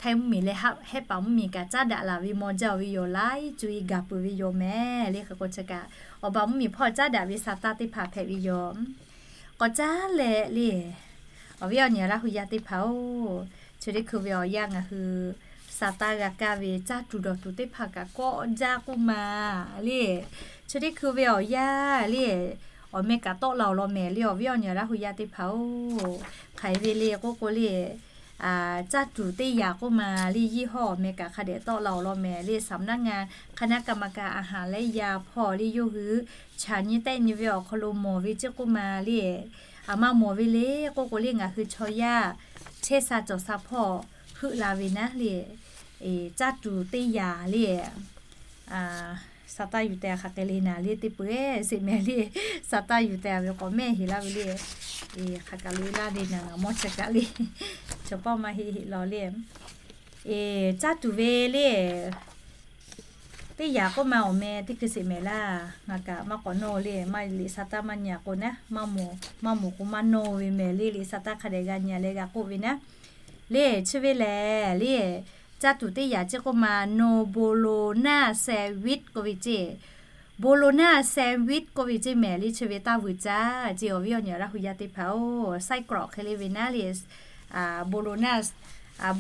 Htaiˇ mvuhˇmiˬ leh hehˆ paˍ mvuhˇmiˬ kaꞈ caˉ daꞈ laˬ ve maw jaˇ ve yoˬ. Laiˉ cuˇ e gaˬ peuˬ ve yoˬ mehˍ le. Hk'e k'o chi kaꞈ awˬ baˬ mvuhˇmiˬ hpawˇ caˉ daꞈ ve sa taˇ teˇ hpaˍ hpehꞈ ve yoˬ. K'awꞈ caˉ leh le, awˬ viˉ awˬ nyi Laˇ hu yaˇ teˇ hpaˍ-oˬ, chi teˇ hkui ve awˬ yanˇ ngaˬ hui sa taˇ g'a kaˇ ve caˇ tuˬ dawˬ tuˬ teˇ hpaˍ kaꞈ kawˆ jaˇ k'oˆ ma le. Chi teˇ hkui ve awˬ yanˇ le, awˬ meh kaꞈ tawˆ la awˬ lawn mehˍ le, awˬ viˉ awˬ nyi Laˇ hu yaˇ teˇ hpaˍ-oˬ. Hk'aˬ hk'e ve le k'oˆ k'o le, caˇ tuˬ teˇ yaꞈ k'oˆ ma le, ยี่ห้อ awˬ meh kaꞈ hk'a dehꞈ tawˆ la awˬ lawn mehˍ le, สำนักงานคณะกรรมการอาหารและยา hpawˇ le yawˇ hui chaꞈ nyi tehˆ nyi ve awˬ hk'aw lo mawˬ ve ceˇ k'oˆ ma le, aˬ ma mawˬ ve le k'oˆ k'o le, ngaˬ hui chaw yaˇ chehˇ sha cawˬ sha hpawˇ heuˆ la ve naˉ le, caˇ tuˬ teˇ yaꞈ le, sa taˇ yuˬ tehꞈ hk'aˬ hk'e le naˍ le, teˇ peu-eˬ sheˍ mehˍ le, sa taˇ yuˬ tehꞈ ve k'awꞈ mehˆ heˍ laˇ ve le, hk'aˬ kaꞈ loꞈ e laˇ le naˍ, ngaˬ mawˇ chi kaꞈ le, chaw pawˆ maˇ heˆ heˆ law le. Caˇ tuˬ ve le teˇ yaꞈ k'oˆ ma awˬ meh teˇ hkui sheˍ mehˍ laˇ. Ngaˬ kaꞈ maˇ k'awꞈ nawˇ le, maˇ liꞈ sa taˇ maˇ nyi k'o naˉ, maˇ mawˬ k'o maˇ nawˇ ve mehˍ le, liꞈ sa taˇ hk'a dehꞈ g'a nyi leh g'a k'oˆ ve naˉ. Le chi ve lehˬ le, caˇ tuˬ teˇ yaꞈ ceˇ k'oˆ ma, no bologna sandwich k'oˆ ve ceˇ. Bologna sandwich k'oˆ ve ceˇ mehˍ le, chi ve taˇ vuiˬ caˇ ceˇ, awˬ viˉ awˬ nyi Laˇ hu yaˇ teˇ hpaˍ-oˬ, ไส้กรอก hk'e le ve naˉ le, bologna,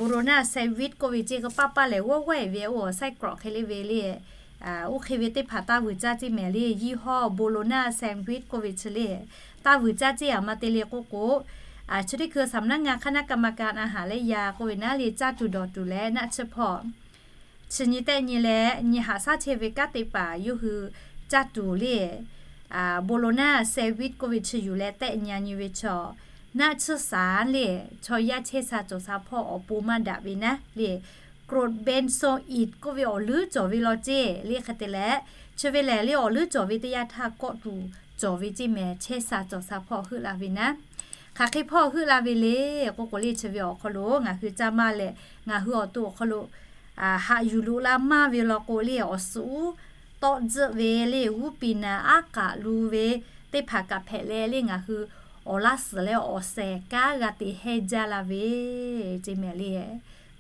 bologna sandwich k'oˆ ve ceˇ k'o, paˇ paˇ lehˬ g'awˇ g'awˇ-eˬ ve, oˇ ไส้กรอก hk'e le ve le, oˇ hk'e ve teˇ hpaˍ taˇ vuiˬ caˇ ceˇ mehˍ le, ยี่ห้อ bologna sandwich k'oˆ ve chi le, taˇ vuiˬ caˇ ceˇ. Aˬ ma te le k'oˆ k'o, chi teˇ hkui สำนักงานคณะกรรมการอาหารและยา k'oˆ ve naˉ le, caˇ tuˬ dawˬ tuˬ leh naˆ tsuhˇ hpawˇ chi nyi tehˆ nyi leh nyi haꞈ shaˉ chehˇ ve kanˉ te paˍ yawˇ hui caˇ tuˬ le, bologna sandwich k'oˆ ve chi yuˬ leh tehˆ nyi nyi ve chaw, naˆ tsuhˇ shaˍ le, chaw yaˇ chehˇ sha cawˬ sha hpawˇ awˬ pon maˇ daꞈ ve naˉ le, chlorpromazine k'oˆ ve awˬ leuˉ cawˬ ve law ceˇ le. Hk'e te leh, chi ve lehˬ le awˬ leuˉ cawˬ ve teˇ yanˇ htaˇ kawˆ tuˬ cawˬ ve ceˇ mehˍ, chehˇ sha cawˬ sha hpawˇ heuˆ la ve naˉ. Hk'aˬ hk'e hpawˇ heuˆ la ve le k'oˆ k'o le, chi ve awˬ hk'aw lo ngaˬ hui caˇ maˇ leh, ngaˬ hui awˬ to awˬ hk'aw lo haꞈ yuˬ loꞈ la maˇ ve law k'o le, awˬ suhˍ uˉ tawˆ tzuhˆ ve le, g'uˇ piˍ naˍ aˉ k'aꞈ lu ve teˇ hpaˍ kaꞈ hpehꞈ leh le, ngaˬ hui awˬ laˇ suhˍ leh awˬ shehˍ kanˉ g'a te hehnˇ jaˇ la ve ceˇ mehˍ le.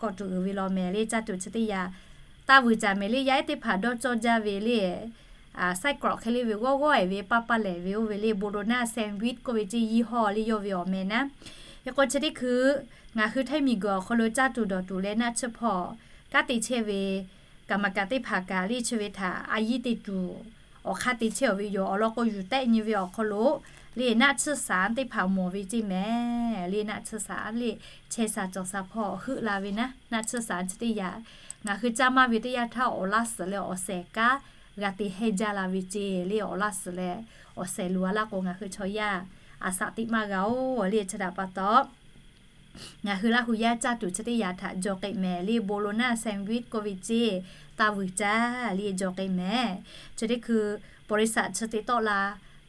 Kawˆ tuˬ uiˍ ve law mehˍ le, caˇ tuˬ chi teˇ yaꞈ taˇ vuiˬ caˇ mehˍ le, yaˇ ehˉ teˇ hpaˍ dawˇ cawˇ jaˇ ve le, ไส้กรอก hk'e le ve g'awˇ g'awˇ-eˬ ve paˇ paˇ lehˬ ve oˇ ve le, bologna sandwich k'oˆ ve ceˇ ยี่ห้อ le yawˇ ve awˬ meh naˉ. Hk'e k'o chi teˇ hkui ngaˬ hui htaiˇ miˬguiˬ awˬ hk'aw lo caˇ tuˬ dawˬ tuˬ leh naˆ tsuhˇ hpawˇ kanˉ te chehˇ ve กรรมการ teˇ hpaˍ kaꞈ le chi ve htaꞈ a yiˇ te tuˬ awˬ hk'aˇ te chehˇ-oˬ ve yoˬ. Awˬ lawn k'o yuˬ tehˆ nyi ve awˬ hk'aw lo le naˆ tsuhˇ shaˍ teˇ hpaˍ mawˬ ve ceˇ mehˍ le, naˆ tsuhˇ shaˍ le chehˇ sha cawˬ sha hpawˇ heuˆ la ve naˉ. Naˆ tsuhˇ shaˍ chi teˇ yaꞈ ngaˬ hui caˇ maˇ ve teˇ yanˇ htaˇ awˬ laˇ suhˍ leh awˬ shehˍ kanˉ g'a te hehnˇ jaˇ la ve ceˇ le. Awˬ laˇ suhˍ leh awˬ shehˍ loꞈ a laˇ k'o ngaˬ hui chaw yaˇ aˬ shaꞈ teꞈ maˇ g'a-oˬ le. Chi htaꞈ pa taw ngaˬ hui Laˇ hu yaˇ caˇ tuˬ chi teˇ yaꞈ htaꞈ jaw k'ai mehˍ le, bologna sandwich k'oˆ ve ceˇ taˇ vuiˬ caˇ le jaw k'ai mehˍ. Chi teˇ hkui บริษัท chi te tawˆ la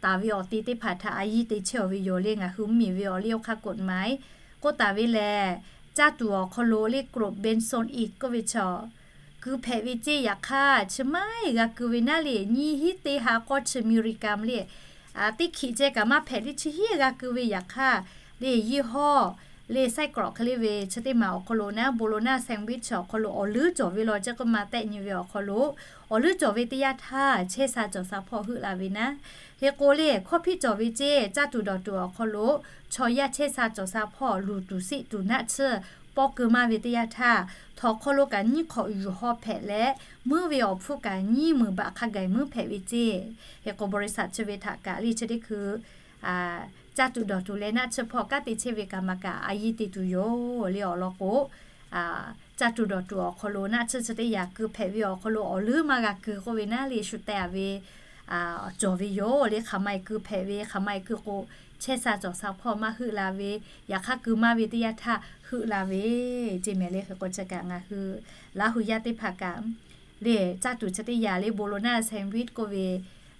taˍ ve awˬ te teˇ hpaˍ htaꞈ a yiˇ te chehˇ-oˬ ve yoˬ le. Ngaˬ hui mvuhˇmiˬ ve awˬ liˇ oˇ hk'aˇ กฎหมาย k'oˆ taˍ ve lehˬ, caˇ tuˬ awˬ hk'aw lo le chlorpromazine k'oˆ ve chaw keu hpehꞈ ve ceˇ. Yaꞈ hk'aˇ chi maˇ g'a keu ve naˉ le, nyiˇ hinˉ teˇ ha k'awˇ chi มิลลิกรัม le teˇ hkiꞈ ceh kaꞈ maˇ hpehꞈ le, chi hiˉ g'a keu ve. Yaꞈ hk'aˇ le ยี่ห้อ le ไส้กรอก hk'e le ve chi teˇ maˬ awˬ hk'aw lo naˉ, bologna sandwich awˬ hk'aw lo awˬ leuˉ cawˬ ve law ceˇ k'oˆ ma tehˆ nyi ve awˬ hk'aw lo awˬ leuˉ cawˬ ve teˇ yanˇ htaˇ chehˇ sha cawˬ sha hpawˇ heuˆ la ve naˉ. Hk'e k'o le hkawˇ hpiˇ cawˬ ve ceˇ, caˇ tuˬ dawˬ tuˬ awˬ hk'aw lo chaw yaˇ chehˇ sha cawˬ sha hpawˇ luˬ tuˬ siˆ tuˬ naˆ tsuhˇ pawˇ keu maˇ ve teˇ yanˇ htaˇ, htawnˍ hk'aw lo kaꞈ nyiˇ hk'awꞈ yuˬ haw hpehꞈ leh, meuˇ ve awˬ hpfuhˇ kaꞈ nyiˇ meunˍ baꞈ hk'a gaˬ meuˇ hpehꞈ ve ceˇ. Hk'e k'o บริษัท chi ve htaꞈ kaꞈ le chi teˇ hkui caˇ tuˬ dawˬ tuˬ leh naˆ tsuhˇ hpawˇ kanˉ te chehˇ ve kaꞈ maˇ kaꞈ a yiˇ te tuˬ yoˬ le. Awˬ lawn k'o, caˇ tuˬ dawˬ tuˬ awˬ hk'aw lo naˆ tsuhˇ chi teˇ yaꞈ keu hpehꞈ ve awˬ hk'aw lo awˬ leuˉ maˇ g'a keu k'oˆ ve naˉ le, shu teh a ve cawˬ ve yoˬ le. Hk'aˬ ma eˬ keu hpehꞈ ve, hk'aˬ ma eˬ keu k'o chehˇ sha cawˬ sha hpawˇ maˇ heuˆ la ve, yaꞈ hk'aˇ keu maˇ ve teˇ yanˇ htaˇ heuˆ la ve ceˇ mehˍ le. Hk'e k'o chi kaꞈ ngaˬ hui Laˇ hu yaˇ teˇ hpaˍ kaꞈ le caˇ tuˬ chi teˇ yaꞈ le bologna sandwich k'oˆ ve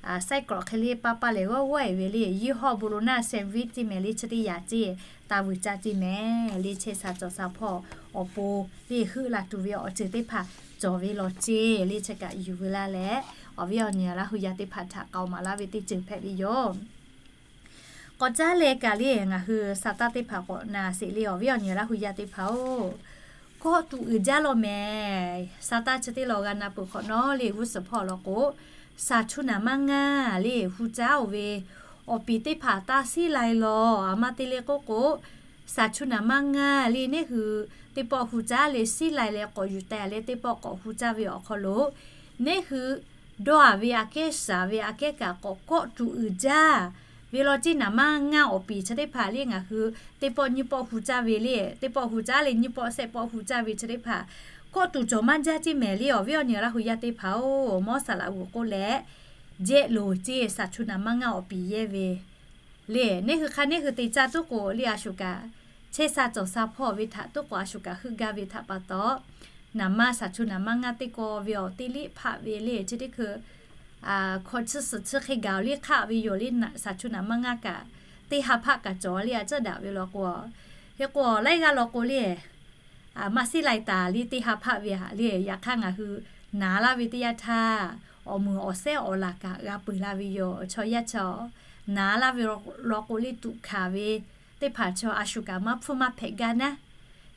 ไส้กรอก hk'e le paˇ paˇ lehˬ g'awˇ g'awˇ-eˬ ve le ยี่ห้อ bologna sandwich ceˇ mehˍ le chi teˇ yaꞈ ceˇ taˇ vuiˬ caˇ ceˇ mehˍ le. Chehˇ sha cawˬ sha hpawˇ awˬ pon le heuˆ la tuˬ ve awˬ ceuˬ teˇ hpaˍ cawˬ ve law ceˇ le. Chi kaꞈ yuˬ veu laˇ leh awˬ viˉ awˬ nyi Laˇ hu yaˇ teˇ hpaˍ htaꞈ k'aoˍ maˍ laˇ ve teˇ ceuˬ hpehꞈ ve yoˬ. K'awꞈ caˉ leh kaꞈ le ngaˬ hui sa taˇ teˇ hpaˍ k'awꞈ na sheˍ le, awˬ viˉ awˬ nyi Laˇ hu yaˇ teˇ hpaˍ-oˬ, kawˆ tuˬ uiˍ jaˇ law mehˍ. Sa taˇ chi teˇ law g'a na peuˬ hk'awꞈ nawˉ le g'uˇ suhˍ hpawˇ law k'o, ศาสนา maˇ ngaˇ le hu caˉ-oˬ ve awˬ piˍ teˇ hpaˍ taˇ siˉ lai law. Aˬ ma te le k'oˆ k'o, ศาสนา maˇ ngaˇ le neˇ hui teˇ pawˆ hu caˉ le siˉ lai leh k'awꞈ yuˬ teh leh teˇ pawˆ k'awꞈ hu caˇ ve awˬ hk'aw lo, neˇ hui dawˇ-a ve aꞈ kehˉ, shaˍ ve aꞈ kehˉ kaꞈ k'awꞈ kawˆ tuˬ uiˍ jaˇ ve law ceˇ. Naˍ manˇ ngaˇ awˬ piˍ chi teˇ hpaˍ le ngaˬ hui teˇ pawˆ nyiˇ pawˆ hu caˇ ve le, teˇ pawˆ hu caˇ le nyiˇ pawˆ shehˆ pawˆ hu caˇ ve chi teˇ hpaˍ kawˆ tuˬ cawˬ maˇ jaˇ ceˇ mehˍ le. Awˬ viˉ awˬ nyi Laˇ hu yaˇ teˇ hpaˍ-oˬ, mawˇ saˍ laꞈ g'uiˬ k'oˆ leh jehˆ loˍ ceˇ. Shaˍ chu naˍ manˇ ngaˇ awˬ piˍ yehˇ ve le, neˇ hui hk'a neˇ hui te caˇ tuˉ k'o le a shu kaꞈ, chehˇ sha cawˬ sha hpawˇ ve htaꞈ tuˉ k'o a shu kaꞈ heuˆ gaˇ ve htaꞈ pa taw, naˍ manˇ shaˍ chu naˍ manˇ ngaˇ teˇ kaw ve awˬ teˇ liˇ hpaˆ ve le chi teˇ hkui hkawꞈ chi suhˍ chi hk'e gaˬ-oˬ le hk'aˆ ve yoˬ le. Shaˍ chu naˍ manˇ ngaˇ kaꞈ teˇ ha hpaˆ kaꞈ cawˬ le a ciˉ daꞈ ve law k'o, hk'e k'o laiˉ g'aˇ law k'o le maˇ siˉ lai taˍ le teˇ ha hpaˆ ve htaꞈ le. Yaꞈ hk'aˇ ngaˬ hui naˍ laˇ ve teˇ yanˇ htaˇ, awˬ muiˬ awˬ sehˉ awˬ laˬ kaꞈ g'a peuˬ la ve yoˬ. Chaw yaˇ chaw naˍ laˇ ve law k'o le tuꞈ hkanˍ ve teˇ hpaˍ chaw a shu kaꞈ maˇ hpfuhˇ maˇ hpehꞈ gaˇ naˉ.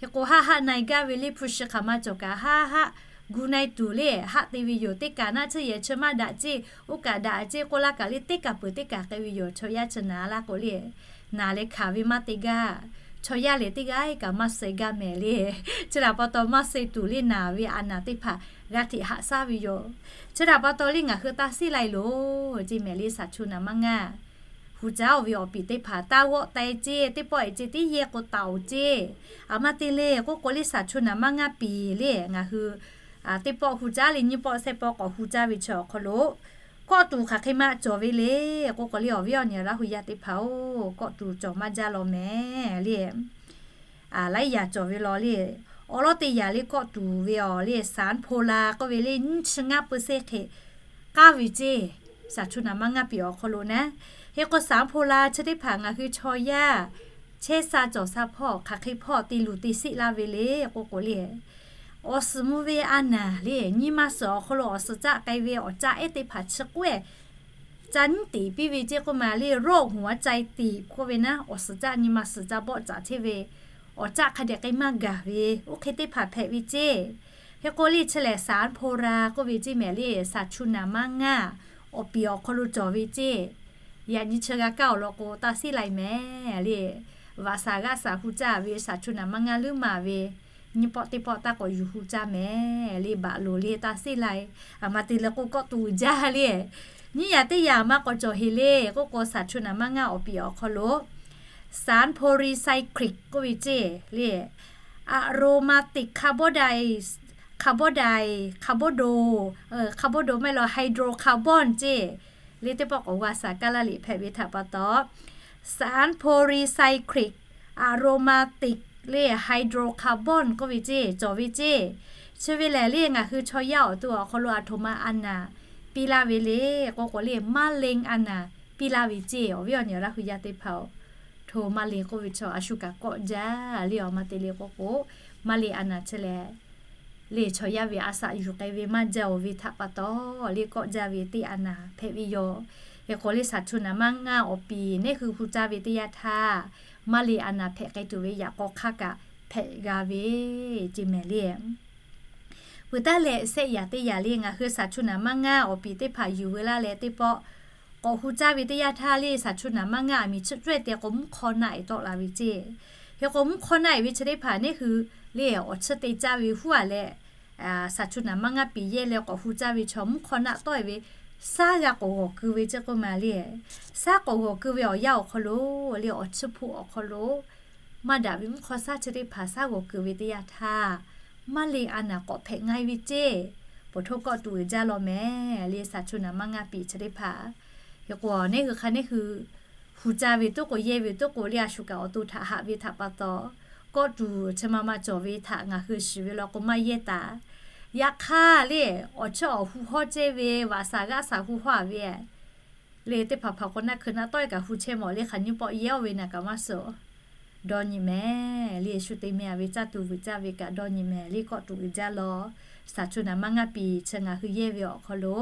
Hk'e k'o haˆ haˆ na-e gaˇ ve le hpu shi hk'aˬ ma cawˬ kaꞈ haˆ haˆ gu na-e tuˬ le haˆ te ve yoˬ. Teˇ kaꞈ naˆ tsuhˇ yehˬ chi maˇ daꞈ ceˇ, oˇ kaꞈ daꞈ ceˇ k'oˆ laˇ kaꞈ le teˇ kaꞈ peuˬ teˇ kaꞈ k'ai ve yoˬ. Chaw yaˇ chi naˍ laˇ k'o le naˍ leh hkanˍ ve maˇ te gaˇ. Chaw yaˇ lehˬ teˇ g'aˇ kaꞈ maˇ suh gaˇ mehˍ le. Chi htaꞈ pa taw maˇ suh tuˬ le naˍ ve a naˍ teˇ hpaˍ g'a hteꞈ haꞈ shaˉ ve yoˬ. Chi htaꞈ pa taw le ngaˬ hui taˇ siˉ lai loˬ ceˇ mehˍ le. Shaˍ chu naˍ manˇ ngaˇ hu caˇ-oˬ ve awˬ piˍ teˇ hpaˍ taˇ g'awˆ teh ceˇ, teˇ pawˆ-e ceˇ tiˉ yehˇ k'o taˍ-oˬ ceˇ. A ma te le k'oˆ k'o le shaˍ chu naˍ manˇ ngaˇ piˍ le ngaˬ hui teˇ pawˆ hu caˇ le nyiˇ pawˆ shehˆ pawˆ k'awꞈ hu caˇ ve chi awˬ hk'aw lo kawˆ tuˬ hk'aˬ hk'e ma cawˬ ve le k'oˆ k'o le awˬ viˉ awˬ nyi Laˇ hu yaˇ teˇ hpaˍ-oˬ, kawˆ tuˬ cawˬ maˇ jaˇ law mehˍ le. Laiˉ yaꞈ cawˬ ve law le. Awˬ lawˉ teˇ yaꞈ le kawˆ tuˬ ve awˬ le สาร โพลาร์ k'oˆ ve le nyiˇ chi ngaˇ เปอร์เซ็นต์ hk'e k'aˇ ve ceˇ. Shaˍ chu naˍ manˇ ngaˇ piˍ awˬ hk'aw lo naˉ. Hk'e k'o สาร โพลาร์ chi teˇ hpaˍ ngaˬ hui chaw yaˇ chehˇ sha cawˬ sha hpawˇ hk'aˬ hk'e hpawˇ te luˬ te siˆ laˇ ve le k'oˆ k'o le awˬ suhˍ mvuh ve a naˍ le nyi ma suhˍ awˬ hk'aw lo awˬ suhˍ caˆ k'ai ve awˬ caˆ ehˉ teˇ hpaˍ chi k'oˆ-e ca nyiˉ teꞈ piˇ ve ceˇ k'oˆ ma le โรคหัวใจตีบ k'oˆ ve naˉ awˬ suhˍ caˆ nyi ma suhˍ caˆ bawˆ caꞈ chehˇ ve awˬ caˆ hk'a dehꞈ k'ai maˇ gaˬ ve oˇ hk'e teˇ hpaˍ hpehꞈ ve ceˇ. Hk'e k'o le chi lehˬ สาร โพลาร์ k'oˆ ve ceˇ mehˍ le shaˍ chu naˍ manˇ ngaˇ awˬ piˍ awˬ hk'aw lo cawˬ ve ceˇ. Yaꞈ nyi chi g'a kaˇ awˬ lawn k'o taˇ siˉ lai mehˍ le. Vaꞈ shaˍ g'aˇ shaˍ hu caˇ ve shaˍ chu naˍ manˇ ngaˇ leuˉ maˬ ve nyiˇ pawˆ teˇ pawˆ taˇ k'awꞈ yuˬ hu caˇ mehˍ le baˬ loˬ le taˇ siˉ lai. A ma te le k'o kawˆ tuˬ uiˍ jaˇ le. Nyiˇ yaꞈ teˇ yaꞈ maˇ k'awꞈ cawˬ heˍ le k'oˆ k'o shaˍ chu naˍ manˇ ngaˇ awˬ piˍ awˬ hk'aw lo สาร โพลีไซคลิก k'oˆ ve ceˇ le aromatic carbon di carbon di carbon do carbon do maˇ heˆ law hydrocarbon ceˇ le teˇ pawˆ k'awꞈ g'a shaˍ kaˇ laˇ liꞈ hpehꞈ ve htaꞈ pa taw สาร โพลีไซคลิก aromatic le hydrocarbon k'oˆ ve ceˇ cawˬ ve ceˇ. Chi ve lehˬ le ngaˬ hui chaw yaˇ awˬ to awˬ hk'aw lo aˬ htoꞈ ma a naˍ piˇ laˇ ve le k'oˆ k'o le maˇ le a naˍ piˇ laˇ ve ceˇ. Awˬ viˉ awˬ nyi Laˇ hu yaˇ teˇ hpaˍ-oˬ, htoꞈ ma le k'oˆ ve chaw a shu kaꞈ kawˆ jaˇ le. Awˬ ma te le k'oˆ k'o maˇ le a naˍ chi lehˬ le chaw yaˇ ve a shaꞈ yuˬ k'ai ve maˇ jaˇ-oˬ ve htaꞈ pa taw le kawˆ jaˇ ve teˇ a naˍ hpehꞈ ve yoˬ. Hk'e k'o le shaˍ chu naˍ manˇ ngaˇ awˬ piˍ neˇ hui hu caˇ ve teˇ yanˇ htaˇ maˇ le a naˍ hpehꞈ k'ai tuˬ ve yaꞈ k'aw hk'aˇ kaꞈ hpehꞈ g'a ve ceˇ mehˍ le. Peuˬ taˉ leh shehˆ yaꞈ teˇ yaꞈ le ngaˬ hui shaˍ chu naˍ manˇ ngaˇ awˬ piˍ teˇ hpaˍ yuˬ veu laˇ leh teˇ pawˆ k'awꞈ hu caˇ ve teˇ yanˇ htaˇ le shaˍ chu naˍ manˇ ngaˇ aˬ miˍ chiˇ cawehˇ te k'o mvuhˇ hk'awˇ naˆ-e tawˆ la ve ceˇ. Hk'e k'o mvuhˇ hk'awˇ naˆ-e ve chi teˇ hpaˍ neˇ hui le awˬ chiˇ te caˇ ve huˉ-a leh shaˍ chu naˍ manˇ ngaˇ piˍ yehˇ leh k'awꞈ hu caˇ ve chaw mvuhˇ hk'awˇ naˆ tawˆ-e ve saˉ g'a k'awꞈ g'awˬ keu ve ceˇ k'oˆ ma le. Saˉ k'awꞈ g'awˬ keu ve awˬ yanˇ awˬ hk'aw lo le awˬ chiˇ hpu awˬ hk'aw lo maˇ daꞈ ve mvuhˇ hk'awˇ saˉ chi teˇ hpaˍ saˉ g'awˬ keu ve teˇ yanˇ htaˇ maˇ le a naˍ k'awꞈ hpehꞈ ngaˇ ve ceˇ. Peuˬ htoˇ kawˆ tuˬ uiˍ jaˇ law mehˍ le shaˍ chu naˍ manˇ ngaˇ piˍ chi teˇ hpaˍ. Hk'e k'o neˇ hui hk'a neˇ hui hu caˇ ve tuˉ k'o yehˇ ve tuˉ k'o le a shu kaꞈ awˬ to htaꞈ haꞈ ve htaꞈ pa taw kawˆ tuˬ chi ma ma cawˬ ve htaꞈ ngaˬ hui shiˍ ve law k'o maˇ yehˇ taˍ. Yaꞈ hk'aˇ le awˬ chiˇ awˬ hu hawˇ cehˇ ve vaꞈ shaˍ g'aˇ shaˍ hu hawˇ-a ve le teˇ hpaˍ hpaˍ k'o naˆ hkui naˆ tawˆ-e kaꞈ hu chehˇ mawˬ le hk'aˬ nyiˇ pawˆ yehˇ-oˆ ve naˍ kaꞈ maˇ suh dawˇ nyi mehˍ le shu te meh-a ve caˇ tuˬ vuiˬ caˇ ve kaꞈ dawˇ nyi mehˍ le kawˆ tuˬ uiˍ jaˇ law. Shaˍ chu naˍ manˇ ngaˇ piˍ chi ngaˬ hui yehˇ ve awˬ hk'aw lo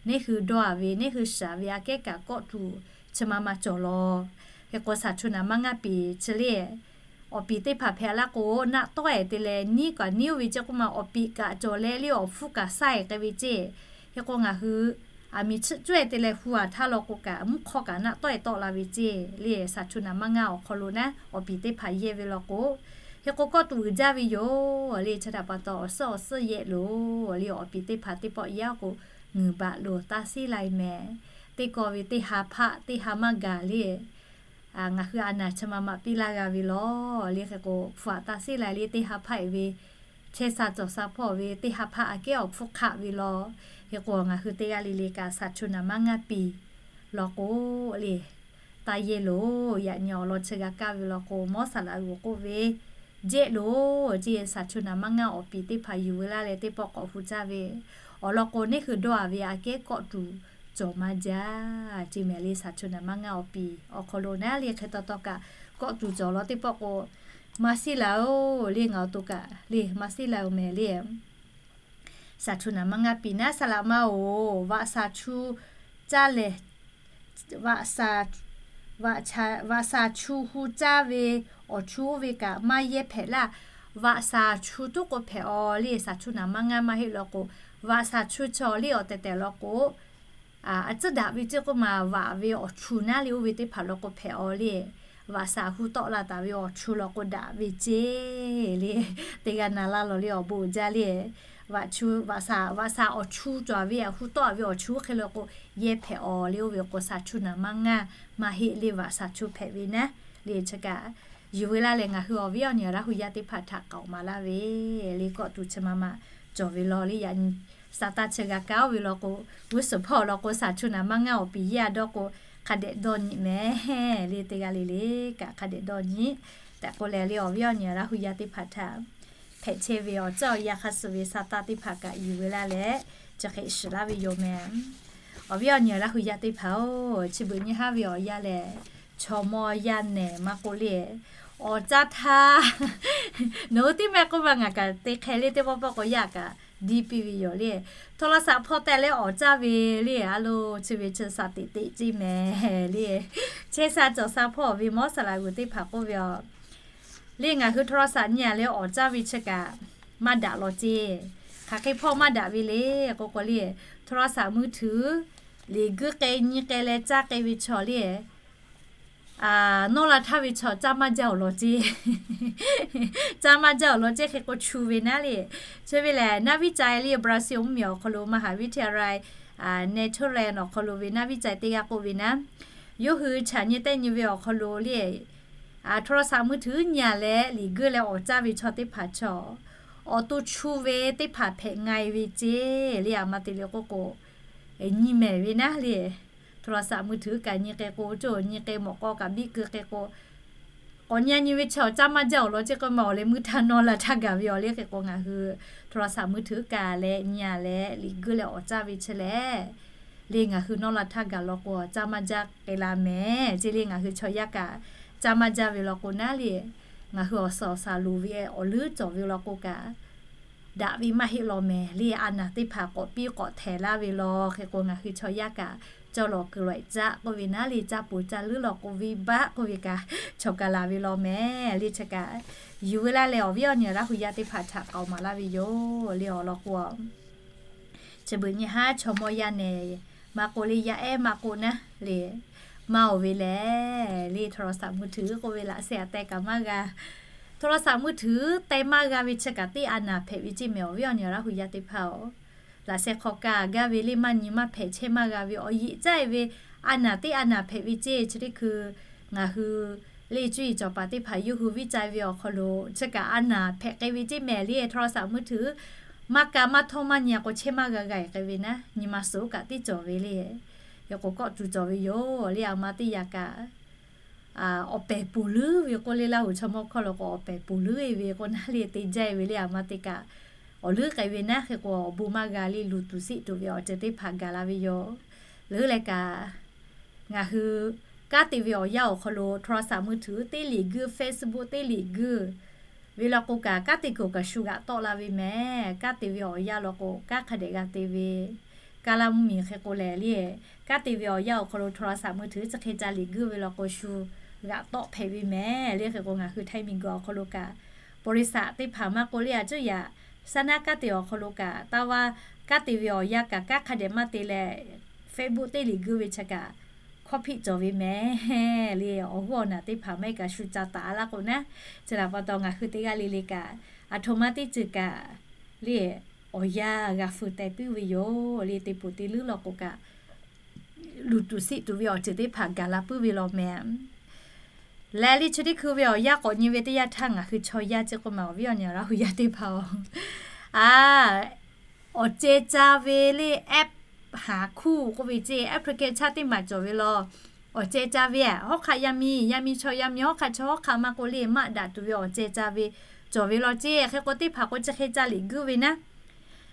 neˇ hui dawˇ-a ve neˇ hui shaˍ ve aꞈ kehˉ kaꞈ kawˆ tuˬ chi ma ma cawˬ law. Hk'e k'o shaˍ chu naˍ manˇ ngaˇ piˍ chi le awˬ piˍ teˇ hpaˍ hpehꞈ laˇ k'o naˆ tawˆ-e te leh niˉ kaꞈ niˉ-oˆ ve ceˇ k'oˆ ma awˬ piˍ kaꞈ cawˬ leh le awˬ hpfuhˇ kaꞈ shaˇ-e k'ai ve ceˇ. Hk'e k'o ngaˬ hui aˬ miˍ chiˇ cawehˇ te leh hu-a htaˇ law k'o kaꞈ mvuhˇ hk'awˇ kaꞈ naˆ tawˆ-e tawˆ la ve ceˇ le shaˍ chu naˍ manˇ ngaˇ awˬ hk'aw lo naˉ awˬ piˍ teˇ hpaˍ yehˇ ve law k'o, hk'e k'o kawˆ tuˬ uiˍ jaˇ ve yoˬ le. Chi htaꞈ pa taw awˬ suhˉ awˬ suhˉ yehˇ loˬ le awˬ piˍ teˇ hpaˍ teˇ pawˆ yehˇ k'o Ngeuˍ baꞈ loˍ taˇ seˉ lai mehˍ. Teˇ kaw ve teˇ ha hpaˆ teˇ ha maˇ gaˬ le. Ngaˬ hui a naˬ chi ma ma piˇ laˇ g'a ve law le. Hk'e k'o, hpu aꞈ taˇ seˉ lai le, teˇ ha hpaˆ eˬ ve chehˇ sha cawˬ sha hpawˇ ve teˇ ha hpaˆ aꞈ kehˉ awˬ hpfuhˇ hk'aˆ ve law. Hk'e k'o, ngaˬ hui teˇ g'aˇ le le kaꞈ shaˍ chu naˍ maˇ ngaˇ piˍ law k'o le, taˇ yehˇ loˬ. Yaꞈ nyi awˬ lawn chi g'a kaˇ ve law k'o, Mawˇ saˍ laꞈ g'uˬ k'oˆ ve, jehˇ loˬ. Chi shaˍ chu naˍ maˇ ngaˇ awˬ piˍ teˇ hpaˍ yuˬ ve laˇ leh teˇ pawˆ k'awꞈ hu caˇ ve awˬ lawn k'o, neˇ hui dawˇ a ve aꞈ kehˉ kawˆ tuˬ cawˬ maˇ jaˇ. Chi mehˍ le, shaˍ chu naˍ maˇ ngaˇ awˬ piˍ awˬ hk'aw lo naˉ le hk'e taw taw kaꞈ kawˆ tuˬ cawˬ law teˇ pawˆ k'o, maˇ seˉ la-oˬ le, ngaˬ awˬ to kaꞈ le maˇ seˉ la-oˬ mehˍ le. Shaˍ chu naˍ maˇ ngaˇ piˍ naˉ saˍ laꞈ ma-oˬ, vaꞈ shaˍ chu caˇ lehˬ, vaꞈ shaˍ chu hu caˇ ve awˬ chu oˇ ve kaꞈ maˇ yehˇ hpehꞈ laˇ. Vaꞈ shaˍ chu tuˉ k'o hpehꞈ-aw le. Shaˍ chu naˍ maˇ ngaˇ maˇ heˆ law k'o, vaꞈ shaˍ chu chaw le awˬ tehˬ tehˬ law k'o, a tcuhˉ daꞈ ve ceˇ k'oˆ ma, vaꞈ ve awˬ chu naˉ le oˇ ve teˇ hpaˍ law k'o hpehꞈ-aw le. Vaꞈ shaˍ hu tawˆ la taˍ ve awˬ chu law k'o daꞈ ve ceˇ le. Teˇ g'aˇ na laˇ law le awˬ bon uiˍ jaˇ le. Vaꞈ shaˍ awˬ chu cawˬ ve, hu tawˆ ve awˬ chu hk'e law k'o yehˇ hpehꞈ-aw le. Oˇ ve k'o shaˍ chu naˍ maˇ ngaˇ maˇ heˆ le, vaꞈ shaˍ chu hpehꞈ ve naˉ le. Chi kaꞈ yuˬ ve laˇ leh ngaˬ hui awˬ viˉ awˬ nyi Laˇ hu yaˇ teˇ hpaˍ htaꞈ k'aoˍ maˍ laˇ ve le. Kawˆ tuˬ chi ma ma cawˬ ve law le. Yaꞈ nyi Saˍtanˍ chi g'a kaˇ oˇ ve law k'o, g'uˇ suhˍ hpawˇ law k'o shaˍ chu naˍ maˇ ngaˇ awˬ piˍ yaˇ dawˇ k'o, hk'a dehꞈ dawˇ nyi mehˍ le. Teˇ g'aˇ le le kaꞈ hk'a dehꞈ dawˇ nyi. Tehꞈ k'oˆ leh le awˬ viˉ awˬ nyi Laˇ hu yaˇ teˇ hpaˍ htaꞈ hpehꞈ chehˇ ve awˬ ceuˬ awˬ yanˇ hk'a suh ve Saˍtanˍ teˇ hpaˍ kaꞈ yuˬ ve laˇ leh chi hk'e shiˍ laˇ ve yoˬ mehˍ. Awˬ viˉ awˬ nyi Laˇ hu yaˇ teˇ hpaˍ-oˬ, chi beuꞈ nyi haˉ ve awˬ yanˇ lehˬ, chaw mawˇ yaˇ nehˬ maˇ k'oˆ le, awˬ caˇ htaˇ, nawˬ hui teˇ mehˆ k'oˆ ma ngaˬ kaꞈ te hk'e le teˇ pawˆ pawˆ k'o yaˇ kaꞈ diˇ piˇ ve yoˬ le. Htaw law shaꞈ hpawˇ tehꞈ leh awˬ caˇ ve le, a lo chi ve chi shaˍ teꞈ teꞈ ceˇ mehˍ le. Chehˇ sha cawˬ sha hpawˇ ve mawˇ saˍ laꞈ g'uˬ teˇ hpaˍ k'oˆ ve a le, ngaˬ hui htaw law shaꞈ nyi a leh awˬ caˇ ve chi kaꞈ maˇ daꞈ law ceˇ. Hk'aˬ hk'e hpawˇ maˇ daꞈ ve le k'o k'o le, htaw law shaꞈ mui htuiˍ liꞈ guiˇ k'ai nyi k'ai leh caˇ k'ai ve chaw le, nawˇ la htaˇ ve chaw caˇ maˇ jaˇ awˬ lawn ceˇ. Caˇ maˇ jaˇ awˬ lawn ceˇ hk'e k'o chu ve naˉ le. Chi ve lehˬ naˆ viˉ ca le Brazil mvuhˇmiˬ awˬ hk'aw lo มหาวิทยาลัย Netherlands awˬ hk'aw lo ve naˆ viˉ ca teˇ g'aˇ k'oˆ ve naˉ, yawˇ hui chaꞈ nyi tehˆ nyi ve awˬ hk'aw lo le, htaw law shaꞈ mui htuiˍ nyi a leh liꞈ guiˇ leh awˬ caˇ ve chaw teˇ hpaˍ chaw, awˬ to chu ve teˇ hpaˍ hpehꞈ nga e ve ceˇ le. A ma te le k'oˆ k'o, nyi mehˍ ve naˉ le. Htaw law shaꞈ mui htuiˍ kaꞈ nyi k'ai k'o, coˇ nyi k'ai mawꞈ k'aw kaꞈ biˇ keu k'ai k'o, k'awꞈ nyi a nyi ve chaw caˇ maˇ jaˇ awˬ lawn ceˇ k'o ma awˬ leh mui htaˇ nawˇ la htaˇ gaˬ ve awˬ le hk'e k'o ngaˬ hui htaw law shaꞈ mui htuiˍ kaꞈ leh nyi a leh liꞈ guiˇ leh awˬ caˇ ve chi lehˬ le, ngaˬ hui nawˇ la htaˇ gaˬ law k'o caˇ maˇ jaˇ k'ai la mehˍ ceˇ le. Ngaˬ hui chaw yaˇ kaꞈ caˇ maˇ jaˇ ve law k'o naˉ le, ngaˬ hui awˬ suhˍ awˬ shaˍ loˍ ve awˬ leuˉ cawˬ ve law k'o kaꞈ daꞈ ve maˇ heˆ law mehˍ le. A naˬ teˇ hpaˍ k'awꞈ piˇ k'awꞈ htehˍ laˇ ve law hk'e k'o ngaˬ hui chaw yaˇ kaꞈ caw lawˬ kuiˬ lawˬ caˆ k'oˆ ve naˉ le, caˇ poˬ caˇ leuˉ law k'o venˇbaˆ k'oˆ ve kaꞈ chaw ka laˬ ve law mehˍ le. Chi kaꞈ yuˬ ve laˇ leh awˬ viˉ awˬ nyi Laˇ hu yaˇ teˇ hpaˍ htaꞈ k'aoˍ maˍ laˇ ve yoˬ le. Awˬ lawn k'o, chi beuꞈ nyi haˉ chaw mawˇ yaˇ nehˬ maˇ k'oˆ le, yaˇ ehˉ maˇ k'oˆ naˉ le, maˇ oˬ ve lehˬ le htaw law shaꞈ mui htuiˍ k'oˆ ve laꞈ sheh aꞈ teh kaꞈ maˇ g'a. Htaw law shaꞈ mui htuiˍ teh maˇ g'a ve chi kaꞈ teˇ a naˬ hpehꞈ ve ceˇ mehˍ awˬ viˉ awˬ nyi Laˇ hu yaˇ teˇ hpaˍ-oˬ. Laꞈ sheh hk'aw ka gaˇ ve le maˇ nyi maˇ hpehꞈ chehˇ maˇ g'a ve awˬ yeꞈ caˇ e ve a naˬ teˇ a naˬ hpehꞈ ve ceˇ. Chi teˇ hkui ngaˬ hui le cuˇ yiˍ cawˬ paˍ teˇ hpaˍ yawˇ hui viˇ ca ve awˬ hk'aw lo chi kaꞈ a naˬ hpehꞈ k'ai ve ceˇ mehˍ le. Htaw law shaꞈ mui htuiˍ maˇ ka maˇ htawˇ maˇ nyi a k'o chehˇ maˇ g'a g'a e k'ai ve naˉ, nyi ma suhˍ kaꞈ teˇ cawˬ ve le. Yaꞈ k'o kawˆ tuˬ cawˬ ve yoˬ le. A ma teˇ yaꞈ kaꞈ awˬ pehˬ poˬ leuˉ ve k'oˆ le, Laˇ hu chaw mawˇ hkawˇ lo k'o awˬ pehˬ poˬ leuˉ e ve k'o naˉ le te jaˇ e ve le. A ma te kaꞈ awˬ leuˉ k'ai ve naˉ hk'e k'o awˬ bon maˇ g'a le, luˬ tuˬ siˆ tuˬ ve awˬ ceuˬ teˇ hpaˍ gaˬ la ve yoˬ. Leuˉ leh kaꞈ ngaˬ hui kanˉ te ve awˬ yanˇ awˬ hk'aw lo htaw law shaꞈ mui htuiˍ teˇ liꞈ guiˇ, Facebook teˇ liꞈ guiˇ ve law k'o kaꞈ kanˉ te kuiˬ kaꞈ shu g'aꞈ tawˆ la ve mehˍ. Kanˉ te ve awˬ yanˇ law k'o kanˉ hk'a dehꞈ g'a te ve, Kaˇ laˇ mvuhˇmiˬ hk'e k'o lehˬ le, kanˉ te ve awˬ yanˇ awˬ hk'aw lo htaw law shaꞈ mui htuiˍ chi hk'e ca liꞈ guiˇ ve law k'o shu g'aꞈ tawˆ hpehꞈ ve mehˍ le. Hk'e k'o ngaˬ hui Htaiˇ miˬguiˬ awˬ hk'aw lo kaꞈ บริษัท teˇ hpaˍ maˇ k'oˆ le, a cuˇ yaꞈ saˉ naˉ kanˉ te awˬ hk'aw lo kaꞈ taˇ vaˇ kanˉ te ve awˬ yanˇ kaꞈ kanˉ hk'a dehꞈ maˇ te leh Facebook teˇ liꞈ guiˇ ve chi kaꞈ hkawˇ hpiˆ cawˬ ve mehˍ le. Awˬ g'uˇ awˬ naˬ teˇ hpaˍ maˇ heˆ kaꞈ shu ca taˍ laˇ k'o naˉ, chi htaꞈ pa taw ngaˬ hui teˇ g'aˇ le le kaꞈ aˬ htoꞈ ma teˇ ceuˬ kaꞈ le awˬ yanˇ g'a feu teh puiˉ ve yoˬ le. Teˇ poˍ teˇ leuˉ law k'o kaꞈ, luˬ tuˬ siˆ tuˬ ve awˬ ceuˬ teˇ hpaˍ gaˬ la puiˉ ve law meh. Leh le chi teˇ hkui ve awˬ yanˇ k'awꞈ nyi ve teˇ yanˇ htaˇ ngaˬ hui chaw yaˇ ceˇ k'oˆ ma awˬ viˉ awˬ nyi Laˇ huˍ yaˇ teˇ hpaˍ-oˬ, a, awˬ ceh ca ve le app haˍ hkuˇ k'oˆ ve ceˇ, application teˇ maˬ cawˬ ve law. Awˬ ceh ca ve hawˉ hk'aˆ yaˇ miˇ, yaˇ miˇ chaw yaˇ miˇ hawˉ hk'aˆ chaw hawˉ hk'aˆ maˇ k'o le maˆ daꞈ tuˬ ve awˬ ceh ca ve cawˬ ve law ceˇ. Hk'e k'o teˇ hpaˍ k'o chi hk'e ca liꞈ guiˇ ve naˉ,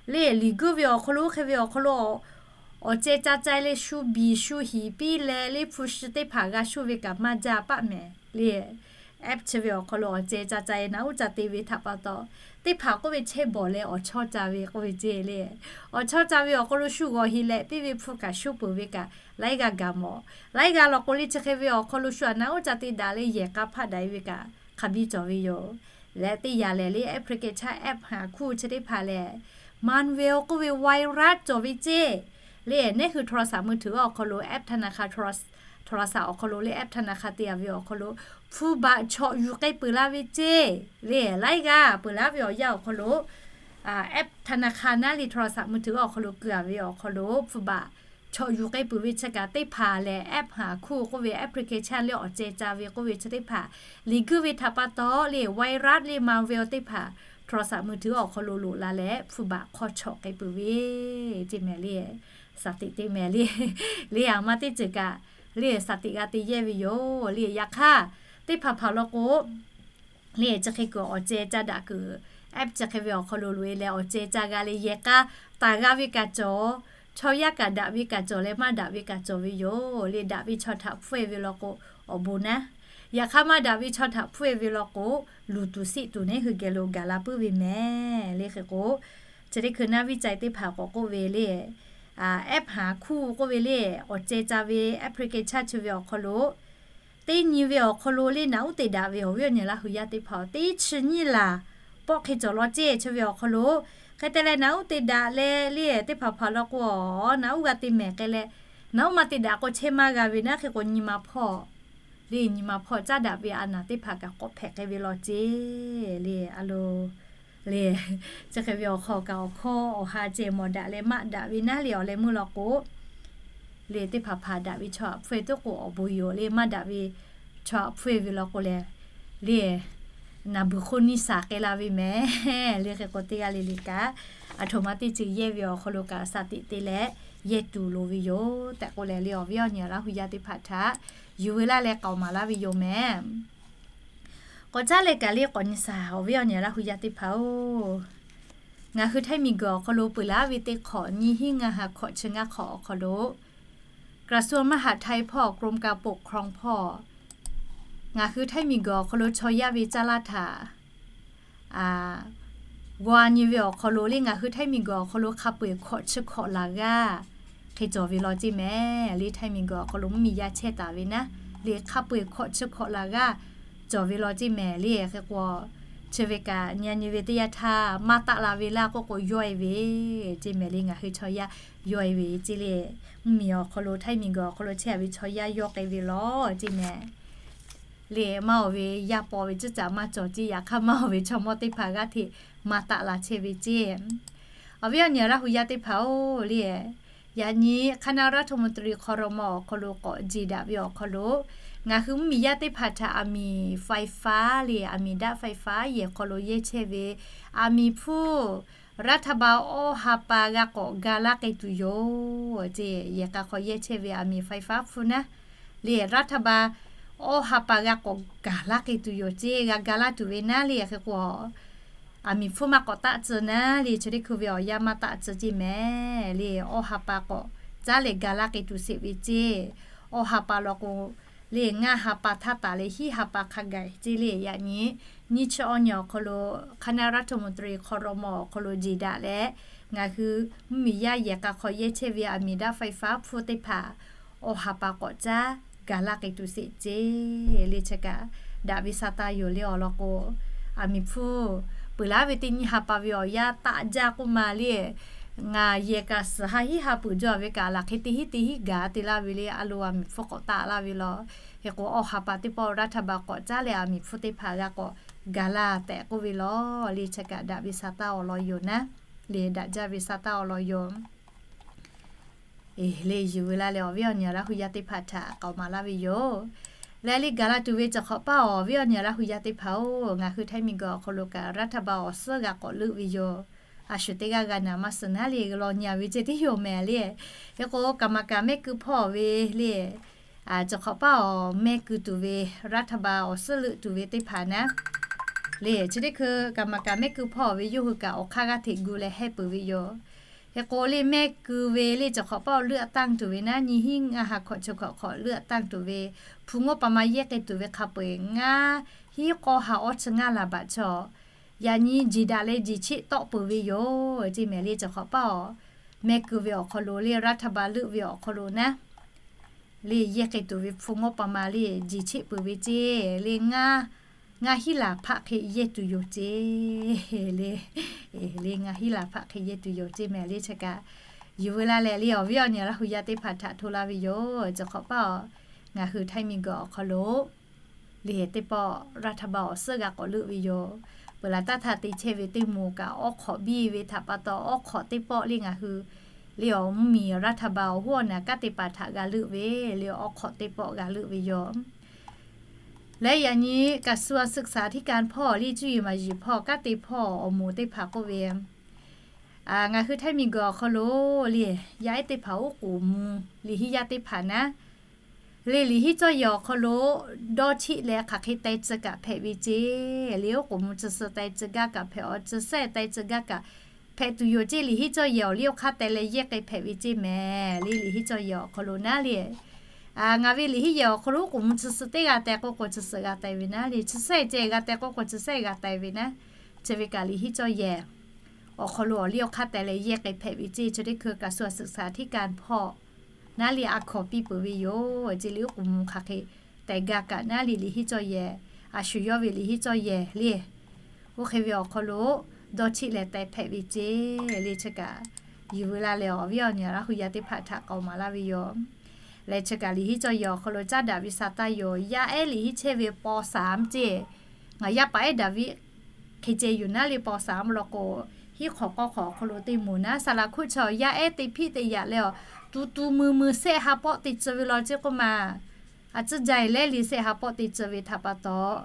le liꞈ guiˇ ve awˬ hk'aw lo hk'e ve awˬ hk'aw lo awˬ ceh ca ca le shu biˬ shu hiˍ piˇ leh le hpu shi teˇ hpaˍ g'a shuˇ ve kaꞈ maˇ jaˇ paˆ mehˍ le. App chi ve awˬ hk'aw lo awˬ ceh ca ca e naꞈ uˉ ca te ve htaꞈ pa taw, teˇ hpaˍ k'oˆ ve chehˇ bawˬ leh awˬ chawˇ ca ve k'oˆ ve ceˇ le. Awˬ chawˇ ca ve awˬ hk'aw lo shu g'awˬ heˍ leh piˇ ve hpu kaꞈ shuˇ peuˬ ve kaꞈ laiˉ g'aˇ gaˬ mawˬ. Laiˉ g'aˇ law k'o le chi hk'e ve awˬ hk'aw lo shu a naꞈ uˉ ca te daꞈ leh yehˬ k'a hpaˆ daꞈ e ve kaꞈ hk'a biˇ cawˬ ve yoˬ. Leh teˇ yanˇ lehˬ le application app haˍ hkuˇ chi teˇ hpaˍ lehˬ, malware k'oˆ ve virus cawˬ ve ceˇ le. Neˇ hui โทรศัพท์มือถือ awˬ hk'aw lo app ธนาคาร โทรศัพท์ awˬ hk'aw lo le app ธนาคาร te a ve awˬ hk'aw lo hpu baꞈ chawꞈ yuˬ k'ai peuˬ la ve ceˇ le. Laiˉ g'aˇ peuˬ laˇ ve awˬ yanˇ awˬ hk'aw lo app ธนาคาร naˉ le โทรศัพท์มือถือ awˬ hk'aw lo keu a ve awˬ hk'aw lo hpu baꞈ chawꞈ yuˬ k'ai peuˬ ve chi kaꞈ teˇ hpaˍ lehˬ app haˍ hkuˇ k'oˆ ve application le awˬ ceh ca ve k'oˆ ve chi teˇ hpaˍ liꞈ guiˇ ve htaꞈ pa taw le virus le malware teˇ hpaˍ โทรศัพท์มือถือ awˬ hk'aw lo loꞈ la leh hpu baꞈ hk'aw chawꞈ k'ai peuˬ ve ceˇ mehˍ le. Saˍ tiꞈ te mehˍ le. Le a ma teˇ ceuˬ kaꞈ le saˍ tiꞈ g'a te yehˇ ve yoˬ le. Yaꞈ hk'aˇ teˇ hpaˍ hpaˍ law k'o le chi hk'e kuiˬ awˬ ceh ca daꞈ kuiˬ app chi hk'e ve awˬ hk'aw lo loꞈ e leh awˬ ceh ca g'a le yehˬ k'a taˍ g'a ve kaꞈ cawˬ, chaw yaˇ kaꞈ daꞈ ve kaꞈ cawˬ leh maˇ daꞈ ve kaꞈ cawˬ ve yoˬ le. Daꞈ ve chaw htaꞈ hpfuhˇ e ve law k'o awˬ bon naˉ, yaꞈ hk'aˇ maˇ daꞈ ve chaw htaꞈ hpfuhˇ e ve law k'o luˬ tuˬ siˆ tuˬ neˇ hui geh lo gaˬ la puiˉ ve mehˍ le. Hk'e k'o chi teˇ hkui naˉ viˉ ca e teˇ hpaˍ k'awꞈ k'oˆ ve le app haˍ hkuˇ k'oˆ ve le awˬ ceh ca ve application chi ve awˬ hk'aw lo teˇ nyi ve awˬ hk'aw lo le naꞈ uˉ te daꞈ ve awˬ viˉ awˬ nyi Laˇ huˍ yaˇ teˇ hpaˍ-oˬ, teˇ chi nyiˇ laˬ pawˆ hk'e cawˬ law ceˇ chi ve awˬ hk'aw lo hk'e te leh naꞈ uˉ te daꞈ leh le teˇ hpaˍ hpaˍ law k'o naꞈ uˉ g'a te mehˍ k'ai leh naꞈ uˉ maˇ te daꞈ k'o chehˇ maˇ g'a ve naˉ. Hk'e k'o nyi ma hpawˇ le nyi ma hpawˇ caˉ daꞈ ve a naˍ teˇ hpaˍ kaꞈ k'awꞈ hpehꞈ k'ai ve law ceˇ le. A lo le chi hk'e ve awˬ hk'aw kaꞈ awˬ hkawˇ awˬ ha ceh mawˬ daꞈ leh maˇ daꞈ ve naˉ le awˬ leh meuˇ law k'o le teˇ hpaˍ hpaˍ daꞈ ve chaw htaꞈ hpfuhˇ e tuˉ k'o awˬ bon yoˬ le. Maˇ daꞈ ve chaw htaꞈ hpfuhˇ e ve law k'o lehˬ le naˍ beuˬ hk'oˆ nyiˇ shaˍ k'ai la ve mehˍ le. Hk'e k'o teˇ g'aˇ le le kaꞈ aˬ htoꞈ ma teˇ ceuˬ yehˇ ve awˬ hk'aw lo kaꞈ saˍ tiꞈ te leh yehˇ tuˬ loˍ ve yoˬ tehꞈ k'oˆ leh le awˬ viˉ awˬ nyi Laˇ huˍ yaˇ teˇ hpaˍ htaꞈ yuˬ ve laˇ leh k'aoˍ maˍ laˇ ve yoˬ mehˍ. K'awꞈ caˉ leh kaꞈ le k'awꞈ nyi shaˍ awˬ viˉ awˬ nyi Laˇ huˍ yaˇ teˇ hpaˍ-oˬ, ngaˬ hui Htaiˇ miˬguiˬ awˬ hk'aw lo peuˬ laˇ ve teˇ hk'awꞈ nyiˇ hinˉ ngaˇ ha hkawꞈ chi ngaˇ hk'awꞈ awˬ hk'aw lo กระทรวงมหาดไทย hpawˇ กรมการปกครอง hpawˇ ngaˬ hui Htaiˇ miˬguiˬ awˬ hk'aw lo chaw yaˇ ve caˇ laˇ htaꞈ g'aw a nyi ve awˬ hk'aw lo le ngaˬ hui Htaiˇ miˬguiˬ awˬ hk'aw lo hk'a peu-eˬ hkawꞈ chi hkawꞈ laˬ g'aˇ hk'e cawˬ ve law ceˇ mehˍ le. Htaiˇ miˬguiˬ awˬ hk'aw lo mvuhˇmiˬ yaˇ chehˇ taˍ ve naˉ le hk'a peu-eˬ hkawꞈ chi hkawꞈ laˬ g'aˇ cawˬ ve law ceˇ mehˍ le. Hk'e k'o chi ve kaꞈ nyi a nyi ve teˇ yanˇ htaˇ maˇ taˆ la ve laˇ k'oˆ k'o yawˇ e ve ceˇ mehˍ le. Ngaˬ hui chaw yaˇ yawˇ e ve ceˇ le. Mvuhˇmiˬ awˬ hk'aw lo Htaiˇ miˬguiˬ awˬ hk'aw lo chehˇ a ve chaw yaˇ yawˇ k'ai ve law ceˇ mehˍ le. Maˇ oˬ ve yaˇ paw ve ciˉ caꞈ maˇ cawˬ ceˇ. Yaꞈ hk'aˇ maˇ oˬ ve chaw mawˇ teˇ hpaˍ g'aˇ hteꞈ maˇ taˆ la chehˇ ve ceˇ. Awˬ viˉ awˬ nyi Laˇ huˍ yaˇ teˇ hpaˍ-oˬ le, yaꞈ nyi คณะรัฐมนตรี ครม. awˬ hk'aw lo k'awꞈ jeˬ daꞈ ve awˬ hk'aw lo ngaˬ hui mvuhˇmiˬ yaˇ teˇ hpaˍ htaꞈ aˬ miˍ ไฟฟ้า le aˬ miˍ daˆ ไฟฟ้า yehˬ hk'aw lo yehˇ chehˇ ve aˬ miˍ hpfuhˇ รัฐบาล awˇ ha pa g'a k'awꞈ ga laˇ k'ai tuˬ yoˬ ceˇ. Yehˬ k'a hk'aw yehˇ chehˇ ve aˬ miˍ ไฟฟ้า hpfuhˇ naˉ le รัฐบาล awˇ ha pa g'a k'awꞈ gaˬ laˇ k'ai tuˬ yoˬ ceˇ. G'a ga laˇ tuˬ ve naˉ le hk'e k'o aˬ miˍ hpfuhˇ maˇ k'awꞈ taˆ tcuh naˉ le chi teˇ hkui ve awˬ yanˇ maˇ taˆ tcuh ceˇ mehˍ le. Awˇ ha pa k'awꞈ caˉ leh ga laˇ k'ai tuˬ sheˍ ve ceˇ. Awˇ ha pa law k'o le ngaˇ ha pa htaˇ taˍ leh hiˉ ha pa hk'a gaˬ ceˇ le. Yaꞈ nyi nyiˇ chi awˇ nyi awˬ hk'aw lo คณะรัฐมนตรี ครม. awˬ hk'aw lo jeˬ daꞈ leh ngaˬ hui mvuhˇmiˬ yaˇ yehˬ k'a hk'aw yehˇ chehˇ ve aˬ miˍ daˆ ไฟฟ้า hpfuhˇ teˇ hpaˍ awˇ ha pa k'awꞈ caˉ gaˬ laˇ k'ai tuˬ sheˍ ceˇ le. Chi kaꞈ daꞈ ve sa taˇ yoˬ le. Awˬ lawn k'o aˬ miˍ hpfuhˇ peuˬ laˇ ve teˇ nyiˇ ha pa ve awˬ yanˇ taˆ jaˇ k'oˆ ma le. Ngaˬ yehˬ kaꞈ suhˍ ha hiˉ ha peuˬ jaw ve kaꞈ laˬ hk'e teˇ hinˉ teˇ hinˉ gaˬ te laˇ ve le. A lo aˬ miˍ hpfuhˇ k'awꞈ taˆ laˇ ve law. Hk'e k'o awˇ ha pa teˇ pawˆ รัฐบาล k'awꞈ caˉ leh aˬ miˍ hpfuhˇ teˇ hpaˍ g'a k'awꞈ gaˬ laˇ tehꞈ k'oˆ ve law le. Chi kaꞈ daꞈ ve sa taˇ awˬ lawn yoˬ naˉ. le daꞈ jaˇ ve sa taˇ awˬ lawn yoˬ. Eˬ, le yuˬ ve laˇ leh awˬ viˉ awˬ nyi Laˇ hu yaˇ teˇ hpaˍ htaꞈ k'aoˍ maˍ laˇ ve yoˬ. Leh le gaˬ la tuˬ ve cawˬ hk'awꞈ paˇ awˬ viˉ awˬ nyi Laˇ hu yaˇ teˇ hpaˍ-oˬ, ngaˬ hui htaiˇ miˬguiˬ awˬ hk'aw lo kaꞈ รัฐบาล awˬ suhˉ g'a k'awꞈ leuˆ ve yoˬ. A shu teˇ g'aˇ g'a naˍ maˇ suh naˉ le, law nyi-a ve ceh tiˉ yoˬ mehˍ le. Hk'e k'o, กรรมการ mehˆ ku hpawˇ ve le, cawˬ hk'awꞈ paˇ awˬ mehˆ ku tuˬ ve รัฐบาล awˬ suhˉ leuˆ tuˬ ve teˇ hpaˍ naˉ le, chi teˇ hkui กรรมการ mehˆ ku hpawˇ ve yawˇ hui kaꞈ awˬ hk'aˇ g'aˇ hteꞈ gu leh hehˇ peuˬ ve yoˬ. Hk'e k'o le mehˆ ku ve le cawˬ hk'awꞈ paˇ awˬ เลือกตั้ง tuˬ ve naˉ, nyi hiˉ ngaˇ ha hkawꞈ chi hkawꞈ hk'awꞈ เลือกตั้ง tuˬ ve hpu ngawˇ pa ma yehˇ k'ai tuˬ ve hk'a peu-eˬ ngaˇ hiˉ k'awˇ ha awˇ chi ngaˇ laˬ baꞈ chaw, yaꞈ nyi jiˬ daꞈ leh jiˬ cheˆ tawˆ peuˬ ve yoˬ. Ceˇ mehˍ le cawˬ hk'awꞈ paˇ awˬ mehˆ ku ve awˬ hk'aw lo le รัฐบาล leuˆ ve awˬ hk'aw lo naˉ le yehˇ k'ai tuˬ ve hpu ngawˇ pa ma le jiˬ cheˆ peuˬ ve ceˇ le ngaˇ, ngaˇ hiˉ laˬ hpaˆ hk'e yehˇ tuˬ yoˬ ceˇ le, le ngaˇ hiˉ laˬ hpaˆ hk'e yehˇ tuˬ yoˬ ceˇ mehˍ le chi kaꞈ, yuˬ ve laˇ leh le awˬ viˉ awˬ nyi Laˇ hu yaˇ teˇ hpaˍ htaꞈ hto laˇ ve yoˬ. Cawˬ hk'awꞈ paˇ awˬ ngaˬ hui htaiˇ miˬguiˬ awˬ hk'aw lo le teˇ pawˆ รัฐบาล awˬ suhˉ g'a k'awꞈ leuˆ ve yoˬ. Peuˬ laˬ taˇ htaˇ te chehˇ ve teˇ moˍ kaꞈ awˉ hk'awꞈ biˇ ve htaꞈ pa taw, awˉ hk'awꞈ teˇ pawˆ le ngaˬ hui le awˬ mvuhˇmiˬ รัฐบาล awˬ hoˉ awˬ naˍ kanˉ te paˍ htaꞈ g'a leuˆ ve le awˉ hk'awꞈ teˇ pawˆ g'a leuˆ ve yoˬ. Leh yaꞈ nyi กระทรวงศึกษาธิการ hpawˇ le cuˇ yiˍ maˍ yiˍ hpawˇ kanˉ te hpawˇ awˬ moˍ teˇ hpaˍ k'oˆ ve, ngaˬ hui htaiˇ miˬguiˬ awˬ hk'aw lo le yaˇ ehˉ teˇ hpaˍ oˉ k'oˍ mvuh liꞈ hiˉ yaˇ teˇ hpaˍ naˉ le liꞈ hiˉ cawˇ yehˬ awˬ hk'aw lo dawˇ cheˆ leh hk'aˬ hk'e teh tcuh kaꞈ hpehꞈ ve ceˇ le oˉ k'oˍ mvuh chi suh teh tcuh gaˇ kaꞈ hpehꞈ, awˬ tcuh sehˇ teh tcuh gaˇ kaꞈ hpehꞈ tuˬ yoˬ ceˇ. Liꞈ hiˉ cawˇ yehˬ awˬ liˇ awˬ hk'aˇ teh leh yehˇ k'ai hpehꞈ ve ceˇ mehˍ le liꞈ hiˉ cawˇ yehˬ awˬ hk'aw lo naˉ le ngaˬ ve liꞈ hiˉ yehˬ awˬ hk'aw lo oˉ k'oˍ mvuh chi suh teˇ g'a teh k'oˆ k'o chi suh g'a teh ve naˉ le chi sehˇ ceh g'a teh k'oˆ k'o chi sehˇ g'a teh ve naˉ, chi ve kaꞈ liꞈ hiˉ cawˇ yehˬ awˬ hk'aw lo awˬ liˇ awˬ hk'aˇ teh leh yehˇ k'ai hpehꞈ ve ceˇ. Chi teˇ hkui กระทรวงศึกษาธิการ hpawˇ naˉ le a hkawˍ piˇ peuˬ ve yoˬ ceˇ le oˉ k'oˍ mvuh hk'aˬ hk'e teh gaˇ kaꞈ naˉ le liꞈ hiˉ cawˇ yehˬ a shu yawˇ ve liꞈ hiˉ cawˇ yehˬ le oˇ hk'e ve awˬ hk'aw lo dawˇ cheˆ leh teh hpehꞈ ve ceˇ le chi kaꞈ, yuˬ ve laˇ leh awˬ viˉ awˬ nyi Laˇ hu yaˇ teˇ hpaˍ htaꞈ k'aoˍ maˍ laˇ ve yoˬ. Leh chi kaꞈ liꞈ hiˉ cawˇ yehˬ awˬ hk'aw lo caˉ daꞈ ve sa taˇ yoˬ. Yaˇ ehˉ liꞈ hiˉ chehˇ ve ป.สาม ceˇ, ngaˬ yaˇ paˍ ehˉ daꞈ ve hk'e ceh yuˬ naˉ le ป.สาม law k'o, hiˉ hk'awꞈ k'awˇ hk'awꞈ awˬ hk'aw lo teˇ moˍ naˉ saˍ laꞈ hkuˆ chaw yaˇ ehˉ te hpiˆ te yaꞈ leh awˬ tu tu mui mui sehˆ ha pawˆ te tcuh ve law ceˇ k'oˆ ma, a tcuhˇ jaˇ-e leh le sehˆ ha pawˆ te tcuh ve htaꞈ pa taw,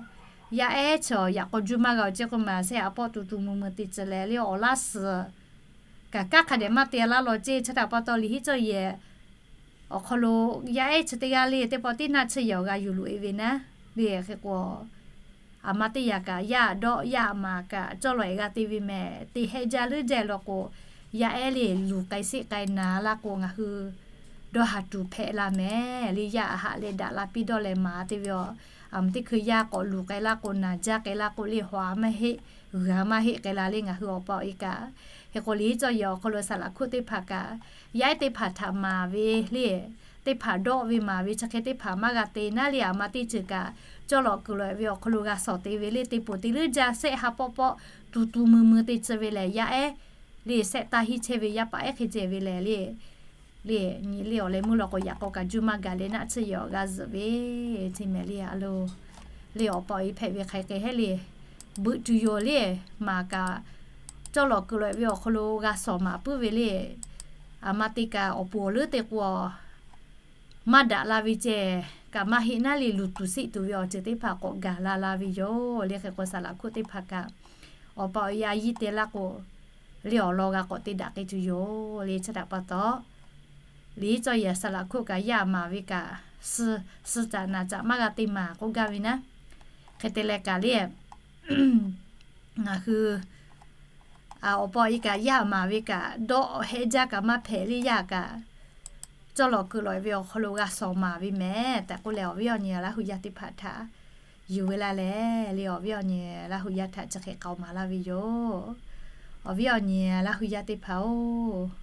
yaˇ ehˉ chaw yaꞈ k'aw juˇ maˇ g'a-o ceˇ k'oˆ ma, sehˆ ha pawˆ tu tu mui mui te tcuh leh le awˬ laˇ suhˍ kaꞈ kanˉ hk'a dehꞈ maˇ te laˇ law ceˇ. Chi htaꞈ pa taw liꞈ hiˉ cawˇ yehˬ awˬ hk'aw lo yaˇ ehˉ chi teˇ g'aˇ le teˇ pawˆ tiˉ naˆ tsuhˇ yehˬ awˬ g'a yuˬ loꞈ-e ve naˉ le hk'e k'o, a ma teˇ yaꞈ kaꞈ yaˇ dawˆ yaˇ maˍ kaꞈ cawˇ lawˬ-e g'a te ve mehˍ. Te hehˆ jaˇ leuˉ jaˇ law k'o, yaˇ ehˉ le luˬ k'ai seˆ k'ai naˍ laˇ k'o ngaˬ hui dawˇ ha tuˬ hpehꞈ la mehˍ le. Yaˇ a haꞈ leh daꞈ la piˇ dawˇ leh maˍ te ve a, a ma teˇ hkui yaˇ k'awꞈ luˬ k'ai laˇ k'o, naˍ jaˇ k'ai laˇ k'o le, haw a maˇ heˆ, g'uiˬ a maˇ heˆ k'ai la le ngaˬ hui awˬ pa awˬ e kaꞈ. Hk'e k'o liꞈ hiˉ cawˇ yehˬ awˬ hk'aw lo saˍ laꞈ hkuˆ teˇ hpaˍ kaꞈ, yaˇ ehˉ teˇ hpaˍ htaꞈ maˍ ve le, teˇ hpaˍ dawˆ ve maˍ ve chi hk'e teˇ hpaˍ maˇ g'a te naˉ le a ma teˇ ceuˬ kaꞈ, cawˇ lawꞈ kuiˬ lawꞈ-e ve awˬ hk'aw lo g'a sawˍ te ve le te poˬ te leuˉ jaˇ sehˆ ha pawˆ pawˆ tu tu mui mui te tcuh ve lehˬ yaˇ ehˉ le sehˆ taˇ hiˉ chehˇ ve yaˇ paˍ ehˉ hk'e ceh ve lehˬ le, le nyi le awˬ leh meuˇ law k'o yaꞈ k'aw kaꞈ juˇ maˇ gaˬ leh naˆ tsuhˇ yehˬ awˬ g'a zuhꞈ ve ceˇ mehˍ le a lo. Le awˬ pa awˬ e hpehꞈ ve hk'aˬ hk'e hehˉ le, beuꞈ tuˬ yoˬ le, maˍ kaꞈ cawˇ lawꞈ kuiˬ lawꞈ-e ve awˬ hk'aw lo g'a sawˍ maˍ puiˉ ve le, a ma te kaꞈ awˬ pon awˬ leuˉ te k'o maˇ daꞈ la ve ceh kaꞈ maˇ heˆ naˉ le luˬ tuˬ seˆ tuˬ ve awˬ ceuˬ teˇ hpaˍ k'awꞈ gaˬ la la ve yoˬ le. Hk'e k'o saˍ laꞈ hkuˆ teˇ hpaˍ kaꞈ awˬ pa awˬ e a yiˇ te laˇ k'o, le awˬ lawn g'a k'awꞈ te daꞈ k'ai tuˬ yoˬ le. Chi htaꞈ pa taw, liꞈ hiˉ cawˇ yehˬ saˍ laꞈ hkuˆ kaꞈ yaˇ maˍ ve kaꞈ, suh caꞈ naˍ caꞈ maˇ g'a te maˍ k'oˆ gaˇ ve naˉ. Hk'e te leh kaꞈ le ngaˬ hui awˬ pa awˬ e kaꞈ yaˇ maˍ ve kaꞈ dawˆ hehˆ jaˇ kaꞈ maˇ hpehꞈ le yaˇ kaꞈ, cawˇ lawꞈ kuiˬ lawꞈ-e ve awˬ hk'aw lo g'a sawˍ maˍ ve mehˍ tehꞈ k'oˆ leh awˬ viˉ awˬ nyi Laˇ hu yaˇ teˇ hpaˍ htaꞈ yuˬ ve laˇ leh le awˬ viˉ awˬ nyi Laˇ hu yaˇ htaꞈ chi hk'e k'aoˍ maˍ laˇ ve yoˬ. Awˬ viˉ awˬ nyi Laˇ hu yaˇ teˇ hpaˍ-oˬ,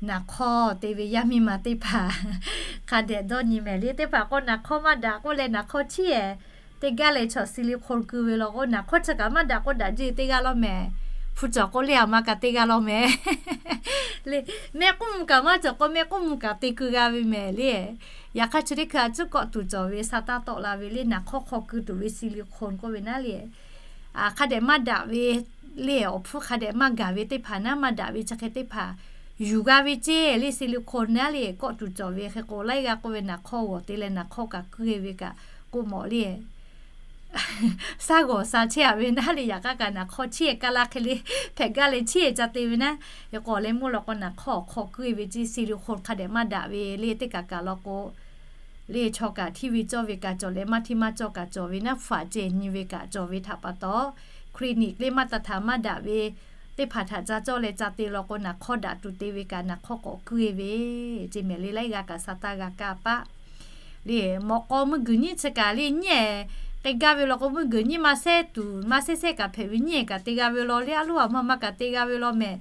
naˍ hk'awˇ te ve yaˇ miˇ ma teˇ hpaˍ hk'a dehꞈ dawˇ nyi mehˍ le. Teˇ hpaˍ k'o naˍ hk'awˇ maˇ daꞈ k'oˆ leh naˍ hk'awˇ chiˇ-ehˍ teˇ gaˇ leh chaw silicone keu ve law k'o, naˍ hk'awˇ chi kaꞈ maˇ daꞈ k'oˆ daꞈ jeˇ teˇ g'aˇ law mehˍ. Hpu cawˬ k'o le a ma kaꞈ teˇ g'aˇ law mehˍ le. Mehˆ k'oˆ mvuh kaꞈ maˇ cawˬ k'o mehˆ k'oˆ mvuh kaꞈ te keu g'a ve mehˍ le. Yaꞈ hk'aˇ chi teˇ hkui a cuˉ kawˆ tuˬ cawˬ ve sa taˇ tawˆ la ve le naˍ hk'awˇ hk'aw keu tuˬ ve silicone k'oˆ ve naˉ le, hk'a dehꞈ maˇ daꞈ ve le awˬ hpfuhˇ hk'a dehꞈ maˇ gaˬ ve teˇ hpaˍ naˉ, maˇ daꞈ ve chi hk'e teˇ hpaˍ yuˬ g'a ve ceˇ le. Silicone naˉ le kawˆ tuˬ cawˬ ve hk'e k'o, laiˉ g'aˇ k'oˆ ve naˍ hk'awˇ g'awˬ te leh naˍ hk'awˇ kaꞈ keu e ve kaꞈ k'oˆ mawˬ le. Saˉ g'awˬ sha chehˇ a ve naˉ le, yaꞈ hk'aˇ kaꞈ naˍ hk'awˇ chiˇ e kaˇ laˇ hk'e le, hpehꞈ gaˇ leh chiˇ e ca te ve naˉ. Yaꞈ k'o awˬ leh meuˇ law k'o naˍ hk'awˇ awˬ hk'aw keu e ve ceˇ, silicone hk'a dehꞈ maˇ daꞈ ve le. Teˇ kaꞈ kaꞈ law k'o le, chaw kaꞈ hteˇ ve cawˇ ve kaꞈ cawˬ leh, maˇ hteˇ maˇ cawˇ kaꞈ cawˬ ve naˉ, hpaˍ ceh nyi ve kaꞈ cawˬ ve htaꞈ pa taw, clinic le maˇ taˇ htaꞈ maˇ daꞈ ve teˇ hpaˍ htaꞈ ca cawˇ leh ca te law k'o, naˍ hk'awˇ daꞈ tuˬ te ve kaꞈ naˍ hk'awˇ k'awꞈ keu e ve ceˇ mehˍ le. Laiˉ g'aˇ kaꞈ sa taˇ g'a kaˇ paˆ le. Mawꞈ k'aw meuˇ g'uiˬ nyiˇ chi kaꞈ le nyiˇ ehˍ k'ai gaˇ ve law k'o, meuˇ g'uiˬ nyiˇ maˇ sehˉ tuˬ maˇ sehˉ sehˉ kaꞈ hpehꞈ ve nyiˇ ehˍ kaꞈ te g'a ve law le. A loˉ a ma ma kaꞈ te g'a ve law mehˍ.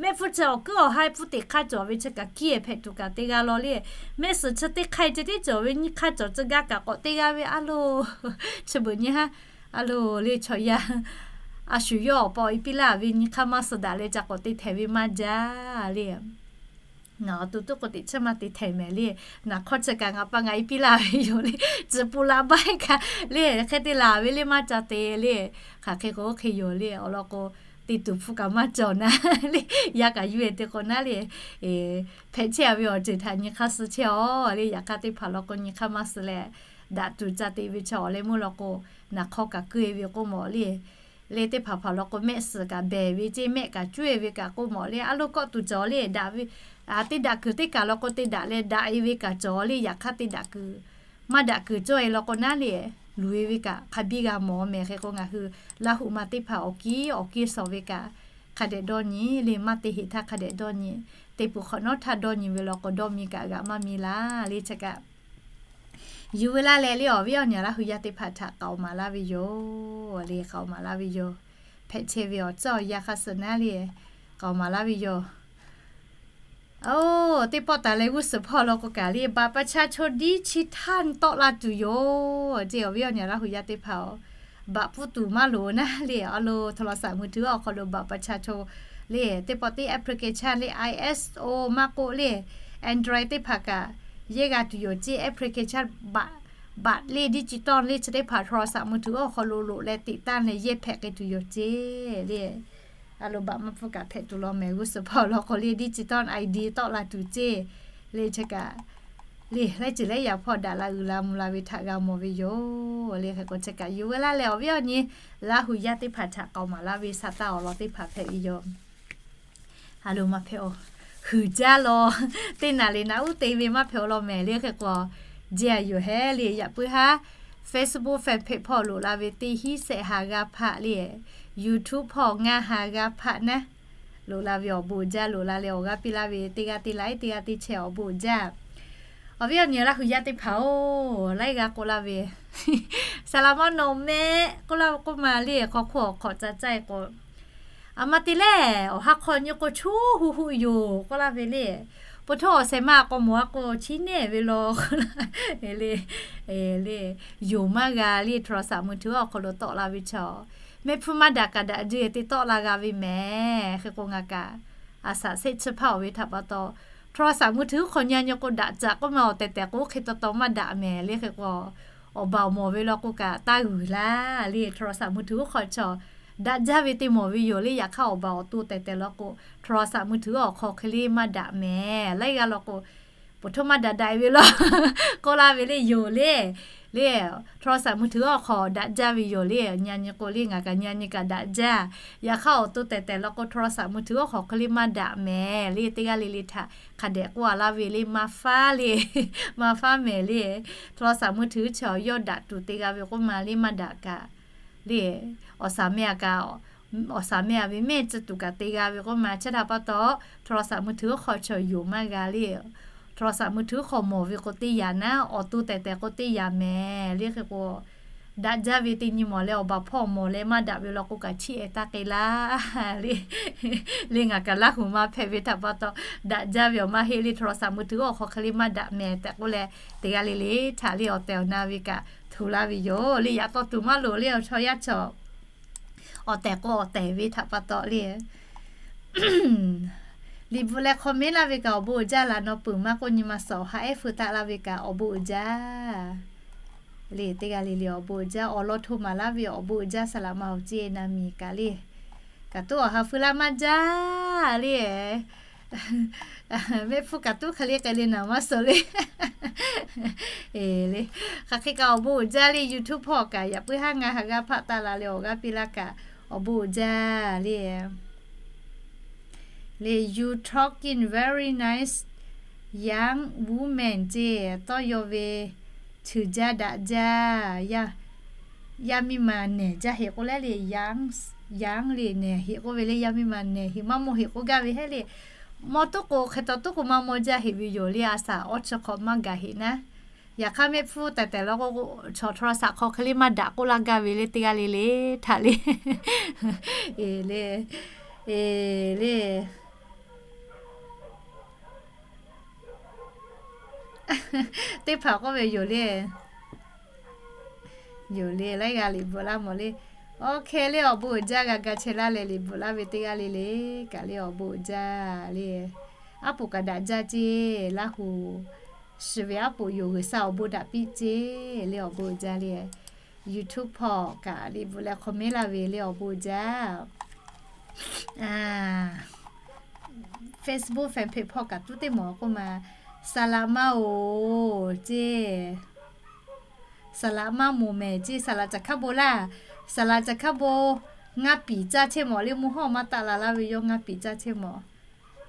Mehˆ hpfuhˇ chi awˬ kuiˉ awˬ ha hpu teꞈ hk'aˇ cawˬ ve chi kaꞈ kiˇ ehˍ hpehꞈ tuˬ kaꞈ te g'a law le. Mehˆ suhˍ chi teˇ hk'aˇ ceh tiˉ cawˬ ve nyiˇ hk'aˇ cawˬ tcuh gaˇ kaꞈ k'awꞈ te g'a ve a loˬ. Chi beuꞈ nyi haˉ a loˬ le. Chaw yaˇ a shu yawˇ awˬ pa awˬ e piˇ laˇ ve nyi hk'aˇ maˇ suh daꞈ leh ca k'awꞈ te htehˍ ve maˇ jaˇ le. Ngaˬ awˬ to tuˉ k'o teꞈ chiˉ maˇ te htehˍ mehˍ le. Naˍ hk'awˇ chi kaꞈ ngaˬ pa ngaˬ e piˇ laˇ ve yoˬ le. Tcuh pu la baiˆ kaꞈ le hk'e te laˬ ve le maˇ ca te le. Hk'aˬ hk'e k'o oˇ hk'e yoˬ le. Awˬ lawn k'o, te tuˬ hpu kaꞈ maˇ cawˬ naˉ le. Yaˇ kaꞈ yuˇ e te k'o naˉ le, hpehꞈ chehˇ a ve awˬ ceuˬ htaꞈ nyi hk'aˇ suh chehˇ a le. Yaꞈ hk'aˇ teˇ hpaˍ law k'o nyi hk'aˇ maˇ suh leh, daꞈ tuˬ ca te ve chaw awˬ leh meuˇ law k'o, naˍ hk'awˇ kaꞈ keu e ve k'oˆ mawˬ le. Le teˇ hpaˍ hpaˍ law k'o mehˆ suhˍ kaꞈ behˬ ve ceˇ, mehˆ kaꞈ cuˇ e ve kaꞈ k'oˆ mawˬ le. A loˉ kawˆ tuˬ cawˬ le. Daꞈ ve, a, teˇ daꞈ kuiˬ teˇ kaꞈ law k'o te daꞈ leh daꞈ e ve kaꞈ cawˬ le. Yaꞈ hk'aˇ teˇ daꞈ kuiˬ maˇ daꞈ kuiˬ cawˇ e law k'o naˉ le, luˬ e ve kaꞈ hk'a biˇ g'a mawˬ mehˍ. Hk'e k'o ngaˬ hui Laˇ huˍ ma teˇ hpaˍ awˬ kiˇ awˬ kiˇ shawˍ ve kaꞈ hk'a dehꞈ dawˇ nyi le. Maˇ te heꞈ htaˇ hk'a dehꞈ dawˇ nyi. Te peuˬ hk'awꞈ nawˉ htaˇ dawˇ nyi ve law k'o dawˇ mi kaꞈ g'aꞈ maˇ mi laˇ le. Chi kaꞈ yuˬ ve laˇ leh le awˬ viˉ awˬ nyi Laˇ huˍ yaˇ teˇ hpaˍ htaꞈ k'aoˍ maˍ laˇ ve yoˬ le. K'aoˍ maˍ laˇ ve yoˬ. Hpehꞈ chehˇ ve awˬ cawˇ yaˇ hk'a suh naˉ le k'aoˍ maˍ laˇ ve yoˬ. Oˇ, teˇ pawˆ taˍ leh g'uˇ suhˍ hpawˇ law k'o kaꞈ le บัตรประชาชน ดิจิทัล tawˆ la tuˬ yoˬ ceˇ. Awˬ viˉ awˬ nyi Laˇ huˍ yaˇ teˇ hpaˍ-oˬ, บัตร pfuhˇ tuˬ maˇ loˍ naˉ le. A loˬ โทรศัพท์มือถือ awˬ hk'aw lo บัตรประชาชน le teˇ pawˆ teˇ application le iOS-oˬ maˇ k'oˆ le Android teˇ hpaˍ kaꞈ yehˇ g'a tuˬ yoˬ ceˇ. Application บัตร le ดิจิทัล le chi teˇ hpaˍ โทรศัพท์มือถือ awˬ hk'aw lo loꞈ leh teꞈ tanˇ leh yehˇ hpehꞈ k'ai tuˬ yoˬ ceˇ le. A loˬ บัตร maˇ pfuhˇ kaꞈ hpehꞈ tuˬ law mehˍ. G'uˇ suhˍ hpawˇ law k'o le ดิจิทัล ไอดี tawˆ la tuˬ ceˇ le. Chi kaꞈ le laiˉ ceuˬ laiˉ yaꞈ hpawˇ daꞈ la uiˍ la mvuh la ve htaꞈ g'a mawˬ ve yoˬ le. Hk'e k'o chi kaꞈ yuˬ ve laˇ leh awˬ viˉ awˬ nyi Laˇ huˍ yaˇ teˇ hpaˍ htaꞈ k'aoˍ maˍ laˇ ve sa taˇ awˬ lawn teˇ hpaˍ hpehꞈ ve yoˬ. A loˬ maˇ hpehꞈ-oˬ, huiˍ jaˇ law. Teˇ naˍ riˍ naˍ uˉ te ve maˇ hpehꞈ-oˬ law mehˍ le. Hk'e k'o, jehˇ a yoˬ hehˉ le. Yaꞈ puiˉ haˉ Facebook fanpage hpawˇ loꞈ la ve teˇ hinˉ sehꞈ ha g'a hpaˆ le, YouTube hpawˇ ngaˇ ha g'a hpaˆ naˉ, loꞈ la ve awˬ bon uiˍ jaˇ. Loꞈ la leh awˬ g'aˇ piˇ laˇ ve teˇ g'aˇ teˇ laiˉ teˇ g'aˇ teˇ chehˇ awˬ bon uiˍ jaˇ. Awˬ viˉ awˬ nyi Laˇ huˍ yaˇ teˇ hpaˍ-oˬ, laiˉ g'aˇ k'oˆ laˇ ve, saˍ laˍ maˇ nawˬ mehˆ k'oˆ laˇ ve k'oˆ ma le. Hk'aw hk'oˆ awˬ hk'awꞈ ca caˇ e k'o, a ma te lehˬ awˬ ha hk'aw nyi k'o chu hu hu yoˬ k'oˆ laˇ ve le. Peuˬ htawˇ awˬ shehˍ ma k'awꞈ mawˬ a k'o chi neˇ ve law k'oˆ laˇ ve le. Le, yoˬ maˇ g'a le. โทรศัพท์มือถือ awˬ hk'aw lo tawˆ la ve chaw, mehˆ hpfuhˇ maˇ daꞈ kaꞈ daꞈ jehˇ te tawˆ la g'a ve mehˍ. Hk'e k'o ngaˬ kaꞈ a shaꞈ shehˆ chi hpaˇ-oˬ ve htaꞈ pa taw, โทรศัพท์มือถือ hk'aw nyi a nyi k'o daꞈ caꞈ k'oˆ ma awˬ tehˬ tehˬ k'o oˇ hk'e taw taw maˇ daꞈ mehˍ le. Hk'e k'o awˬ baˬ awˬ mawˬ ve law k'o kaꞈ taˇ g'uiˬ laˇ le. โทรศัพท์มือถือ awˬ hk'aw chaw daꞈ jaˇ ve te mawˬ ve yoˬ le. Yaꞈ hk'aˇ awˬ baˬ awˬ to tehˬ tehˬ law k'o โทรศัพท์มือถือ awˬ hk'aw hk'e le maˇ daꞈ mehˍ. Laiˉ g'aˇ law k'o, peuˬ htawˇ maˇ daꞈ daꞈ ve law k'oˆ laˇ ve le. Yoˬ le, le โทรศัพท์มือถือ awˬ hk'aw daꞈ jaˇ ve yoˬ le. Nyi a nyi k'o le ngaˬ kaꞈ nyi a nyi kaꞈ daꞈ jaˇ. Yaꞈ hk'aˇ awˬ to tehˬ tehˬ law k'o โทรศัพท์มือถือ awˬ hk'aw hk'e le maˇ daꞈ mehˍ le. Teˇ g'aˇ le le htaꞈ hk'a dehꞈ k'oˆ a laˇ ve le maˇ faˉ le, maˇ faˉ mehˍ le. โทรศัพท์มือถือ chaw yawˇ daꞈ tuˬ te g'a ve k'oˆ ma le maˇ daꞈ kaꞈ le, awˬ shaˍ meh a kaꞈ, awˬ shaˍ meh a ve mehˆ tcuh tuˬ kaꞈ te g'a ve k'oˆ ma chi htaꞈ pa taw, โทรศัพท์มือถือ awˬ hk'aw chaw yoˬ maˇ g'a le. โทรศัพท์มือถือ hk'aw mawˬ ve k'o teˇ yanˇ naˉ, awˬ to tehˬ tehˬ k'o teˇ yanˇ mehˍ le. Hk'e k'o daꞈ jaˇ ve teˇ nyi mawˬ leh awˬ baˬ hpawˇ mawˬ leh maˇ daꞈ ve law k'o kaꞈ chiˇ ehˍ taˇ k'e laˇ le. Le ngaˬ kaꞈ Laˇ huˍ ma hpehꞈ ve htaꞈ pa taw daꞈ jaˇ ve awˬ maˇ heˆ le. โทรศัพท์มือถือ awˬ hk'aw hk'e le maˇ daꞈ mehˍ tehꞈ k'oˆ leh teˇ g'aˇ le le htaꞈ le awˬ tehˬ awˬ na ve kaꞈ hto laˇ ve yoˬ le. Yaꞈ taw tuˬ maˇ loˍ le awˬ chaw yaˇ chaw, awˬ tehˬ k'o awˬ tehˬ ve htaꞈ pa taw le. Liꞈ bvuhꞈ leh hk'aw mehˉ laˇ ve kaꞈ awˬ bon uiˍ jaˇ. Laꞈ naw peuˬ maˇ k'oˆ nyi ma suhˍ awˬ ha ehˉ feu taˆ laˇ ve kaꞈ awˬ bon uiˍ jaˇ. Le teˇ g'aˇ le le awˬ bon uiˍ jaˇ, awˬ lawn hto maˍ laˇ ve awˬ bon uiˍ jaˇ, saˍ laꞈ ma awˬ ceˇ na miˬ kaꞈ le. Kaꞈ tuˉ awˬ ha feu laˇ maˇ jaˇ le. Mehˆ hpfuhˇ kaꞈ tuˉ hk'e le k'ai le naˍ maˇ suh le. Eˬ le, hk'aˬ hk'e kaꞈ awˬ bon uiˍ jaˇ le. YouTube hpawˇ kaꞈ yaꞈ puiˉ haˉ ngaˬ ha g'a hpaˆ taˍ la leh awˬ g'aˇ piˇ laˇ kaꞈ awˬ bon uiˍ jaˇ le. Le, you talking very nice, young woman ceˇ, tawˇ yaw ve, cheuˬ jaˇ daꞈ jaˇ, yaˇ miˇ ma nehˬ jaˇ heꞈ k'oˆ leh le, young le nehˬ heꞈ k'oˆ ve le, yaˇ miˇ ma nehˬ heꞈ maˇ mawˬ heꞈ k'oˆ gaˇ ve heˆ le. Mawˬ tuˉ k'o hk'e taw tuˉ k'o maˇ mawˬ jaˇ heꞈ ve yoˬ le, a shaˍ awˇ chi hk'awꞈ maˇ gaˬ heꞈ naˉ. Yaꞈ hk'aˇ mehˆ hpfuhˇ tehˬ tehˬ la k'o, chaw htaꞈ shaꞈ hk'aw hk'e le maˇ daꞈ k'oˆ laˇ gaˇ ve le teˇ g'aˇ le le htaꞈ le. Eˬ le, eˬ le. Teˇ hpaˍ k'oˆ ve yoˬ le. Yoˬ le, laiˉ g'aˇ liꞈ bvuhꞈ laˇ mawˬ le. Oˇ hk'e le awˬ bon uiˍ jaˇ g'a ga chehˇ laˇ leh liꞈ bvuhꞈ laˇ ve teˇ g'aˇ le le kaꞈ le awˬ bon uiˍ jaˇ le. Aˉ poꞈ kaꞈ daꞈ jaˇ ceˇ, Laˇ huˍ shiˍ ve aˉ poꞈ yoˬ, G'uiˬsha awˬ bon daꞈ piˇ ceˇ le awˬ bon uiˍ jaˇ le. YouTube hpawˇ kaꞈ liꞈ bvuhꞈ leh comment laˇ ve le awˬ bon uiˍ jaˇ. Facebook fan page hpawˇ kaꞈ tuˉ teˇ mawˬ k'oˆ ma, saˍ laꞈ ma oˬ ceˇ. Saˍ laꞈ maˇ moˍ mehˍ ceˇ, saˍ laꞈ caˬ hkaˉ bon laˇ. Saˍ laꞈ caˬ hkaˉ bon ngaˇ piˍ caˇ chehˇ mawˬ le, mvuhˇ hawˇ maˇ taˆ la laˇ ve yawˇ ngaˇ piˍ caˇ chehˇ mawˬ.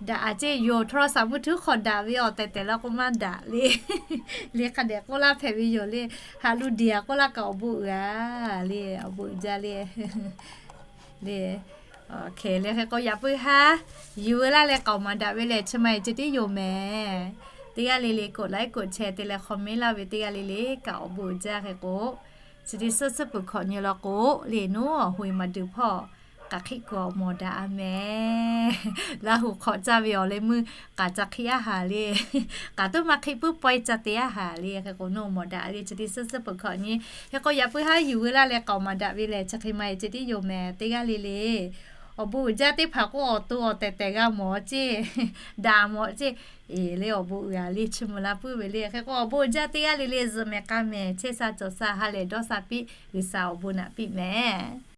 Daꞈ a ceˇ yoˬ, htawˇ saˍ mvuhˇ htuˉ hk'awꞈ daꞈ ve awˬ tehˬ tehˬ la k'o maˇ daꞈ le. Le hk'a dehꞈ k'oˆ laˇ hpehꞈ ve yoˬ le. Haꞈ lu deˬ a k'oˆ laˇ kaꞈ awˬ bon uiˍ a le, awˬ bon uiˍ jaˇ le. Le, hk'e le hk'e k'o yaꞈ puiˉ haˉ yuˬ veu laˇ leh k'aoˍ maˍ daꞈ ve lehˬ chi ma e ceh tiˉ yoˬ mehˍ. Teˇ g'aˇ le le กดไลค์ กดแชร์ te leh comment laˇ ve teˇ g'aˇ le le kaꞈ awˬ bon uiˍ jaˇ hk'e k'o, chi teˇ suhˉ suhˉ peuˬ hkawꞈ nyi law k'o, le nuˉ awˬ hoꞈ e maˍ duˬ hpawˇ k'aˬ hk'e kuiˬ awˬ mawˬ daꞈ a mehˍ. Laˇ huˍ hk'awꞈ caˇ ve awˬ leh meuˇ k'aˬ ca hk'e aˉ haˍ le. K'aˬ tuˉ maˇ hk'e puiˉ pawehˇ ca te aˉ haˍ le. Hk'e k'o nuˉ mawˬ daꞈ le, chi teˇ suhˉ suhˉ peuˬ hkawꞈ nyi. Hk'e k'o yaꞈ puiˉ haˉ yuˬ veu laˇ leh k'aoˍ maˍ daꞈ ve lehˬ chi hk'e ma e ceh tiˉ yoˬ mehˍ. Teˇ g'aˇ le le awˬ bon uiˍ jaˇ teˇ hpaˍ k'o awˬ to awˬ tehˬ tehˬ g'a mawˬ ceˇ, daꞈ mawˬ ceˇ. Eˬ le awˬ bon uiˍ a le, chi mvuh la puiˉ ve le. Hk'e k'o awˬ bon uiˍ jaˇ teˇ g'aˇ le le zuhꞈ mehˍ k'a mehˍ chehˇ sha cawˬ sha ha lehˬ dawˇ sha piˇ, G'uiˬsha awˬ bon naꞈ piˇ mehˍ.